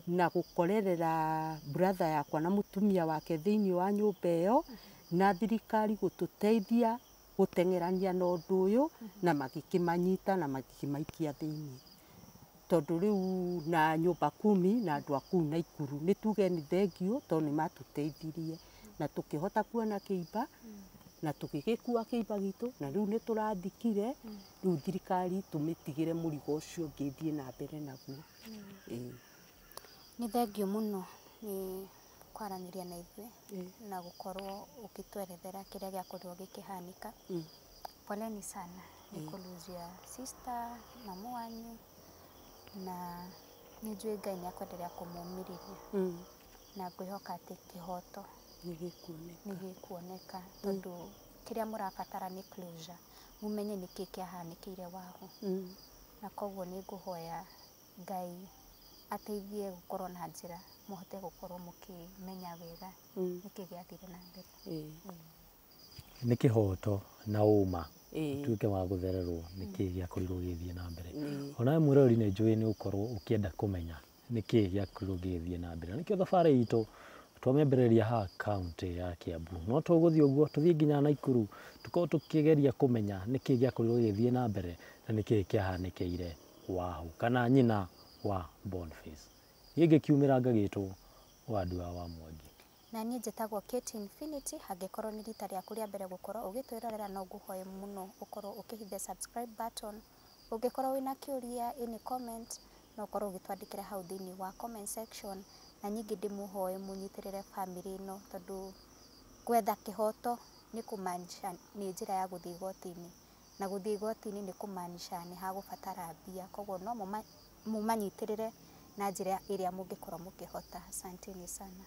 na gũkorerera brother yakwa na mũtumia wake thĩinĩ wa nyũmba ĩyo, na thirikari gũtũteithia gũteng'erania na ũndũ ũyũ, na magĩkĩmanyita na magĩkĩmaikia thĩinĩ. Tondũ rĩu na nyũmba kumi na andũ a kũu Naikuru nĩ tuge nĩ thengiũ tondũ nĩ matũteithirie na tũkĩhota kuona kĩimba na tũgĩgĩkua kĩimba gitũ, na rĩu nĩ tũrathikire. Rĩu thirikari tũmĩtigĩre mũrigo ũcio ũngĩ ĩthiĩ na mbere naguo. Ĩĩ. Nĩ thengiũ mũno nĩ kwaranĩria na ithuĩ na gũkorwo ũgĩtwerethera kĩrĩa gĩakorirwo gĩkĩhanĩka. Poleni sana nĩ kũ lose your sister, mamu wanyu, na nĩ njũĩ Ngai nĩ akwenderea kũmũmĩrĩria na ngwĩhoka atĩ kĩhoto nĩ gĩkuoneka, tondũ kĩrĩa mũrabatara nĩ closure, mũmenye nĩkĩ kĩahanĩkĩire wahu. Na koguo nĩ ngũhoya Ngai ateithie gũkorwo na njĩra mũhote gũkorwo mũkĩmenya wega nĩkĩ gĩathire na mbere. Nĩ kĩhoto na ũma tuĩke wa gũthererwo nĩkĩ gĩakorirwo gĩgĩthiĩ na mbere. Onawe mwĩroreri nĩ njũĩ nĩ ũkorwo ũkĩenda kũmenya nĩkĩ gĩakorirwo gĩgĩthiĩ na mbere. Na nĩkĩo thabarĩ itũ twamĩambĩrĩria haha kaũntĩ ya Kiambu, no tũgũthiĩ ũguo tũthiĩ nginya Naikuru tũkorwo tũkĩgeria kũmenya nĩkĩ gĩakorirwo gĩgĩthiĩ na mbere na nĩkĩ kĩahanĩkĩire Wahu kana nyina wa Boniface. Niĩ ngĩkiumĩra ngagĩtwo Wandua wa Mwangi. Na niĩ njĩtagwo Kate Infinity. Angĩkorwo nĩ rita rĩaku rĩa mbere gũkorwo ũgĩtwĩrorera, no ngũhoe mũno ũkorwo ũkĩhithe subscribe button. Ũngĩkorwo wĩna kĩũria, any comment, no ũkorwo ũgĩtwandĩkĩra hau thĩinĩ wa comment section. Na ningĩ ndĩmũhoe mũnyitĩrĩre bamĩrĩ ĩno, tondũ gwetha kĩhoto nĩ kũmaanisha nĩ njĩra ya gũthiĩ igoti-inĩ, na gũthiĩ igoti-inĩ nĩ kũmaanisha nĩ hagũbatara mbia. Koguo no mũmanyitĩrĩre na njĩra ĩrĩa mũngĩkorwo mũkĩhota. Asanteni sana.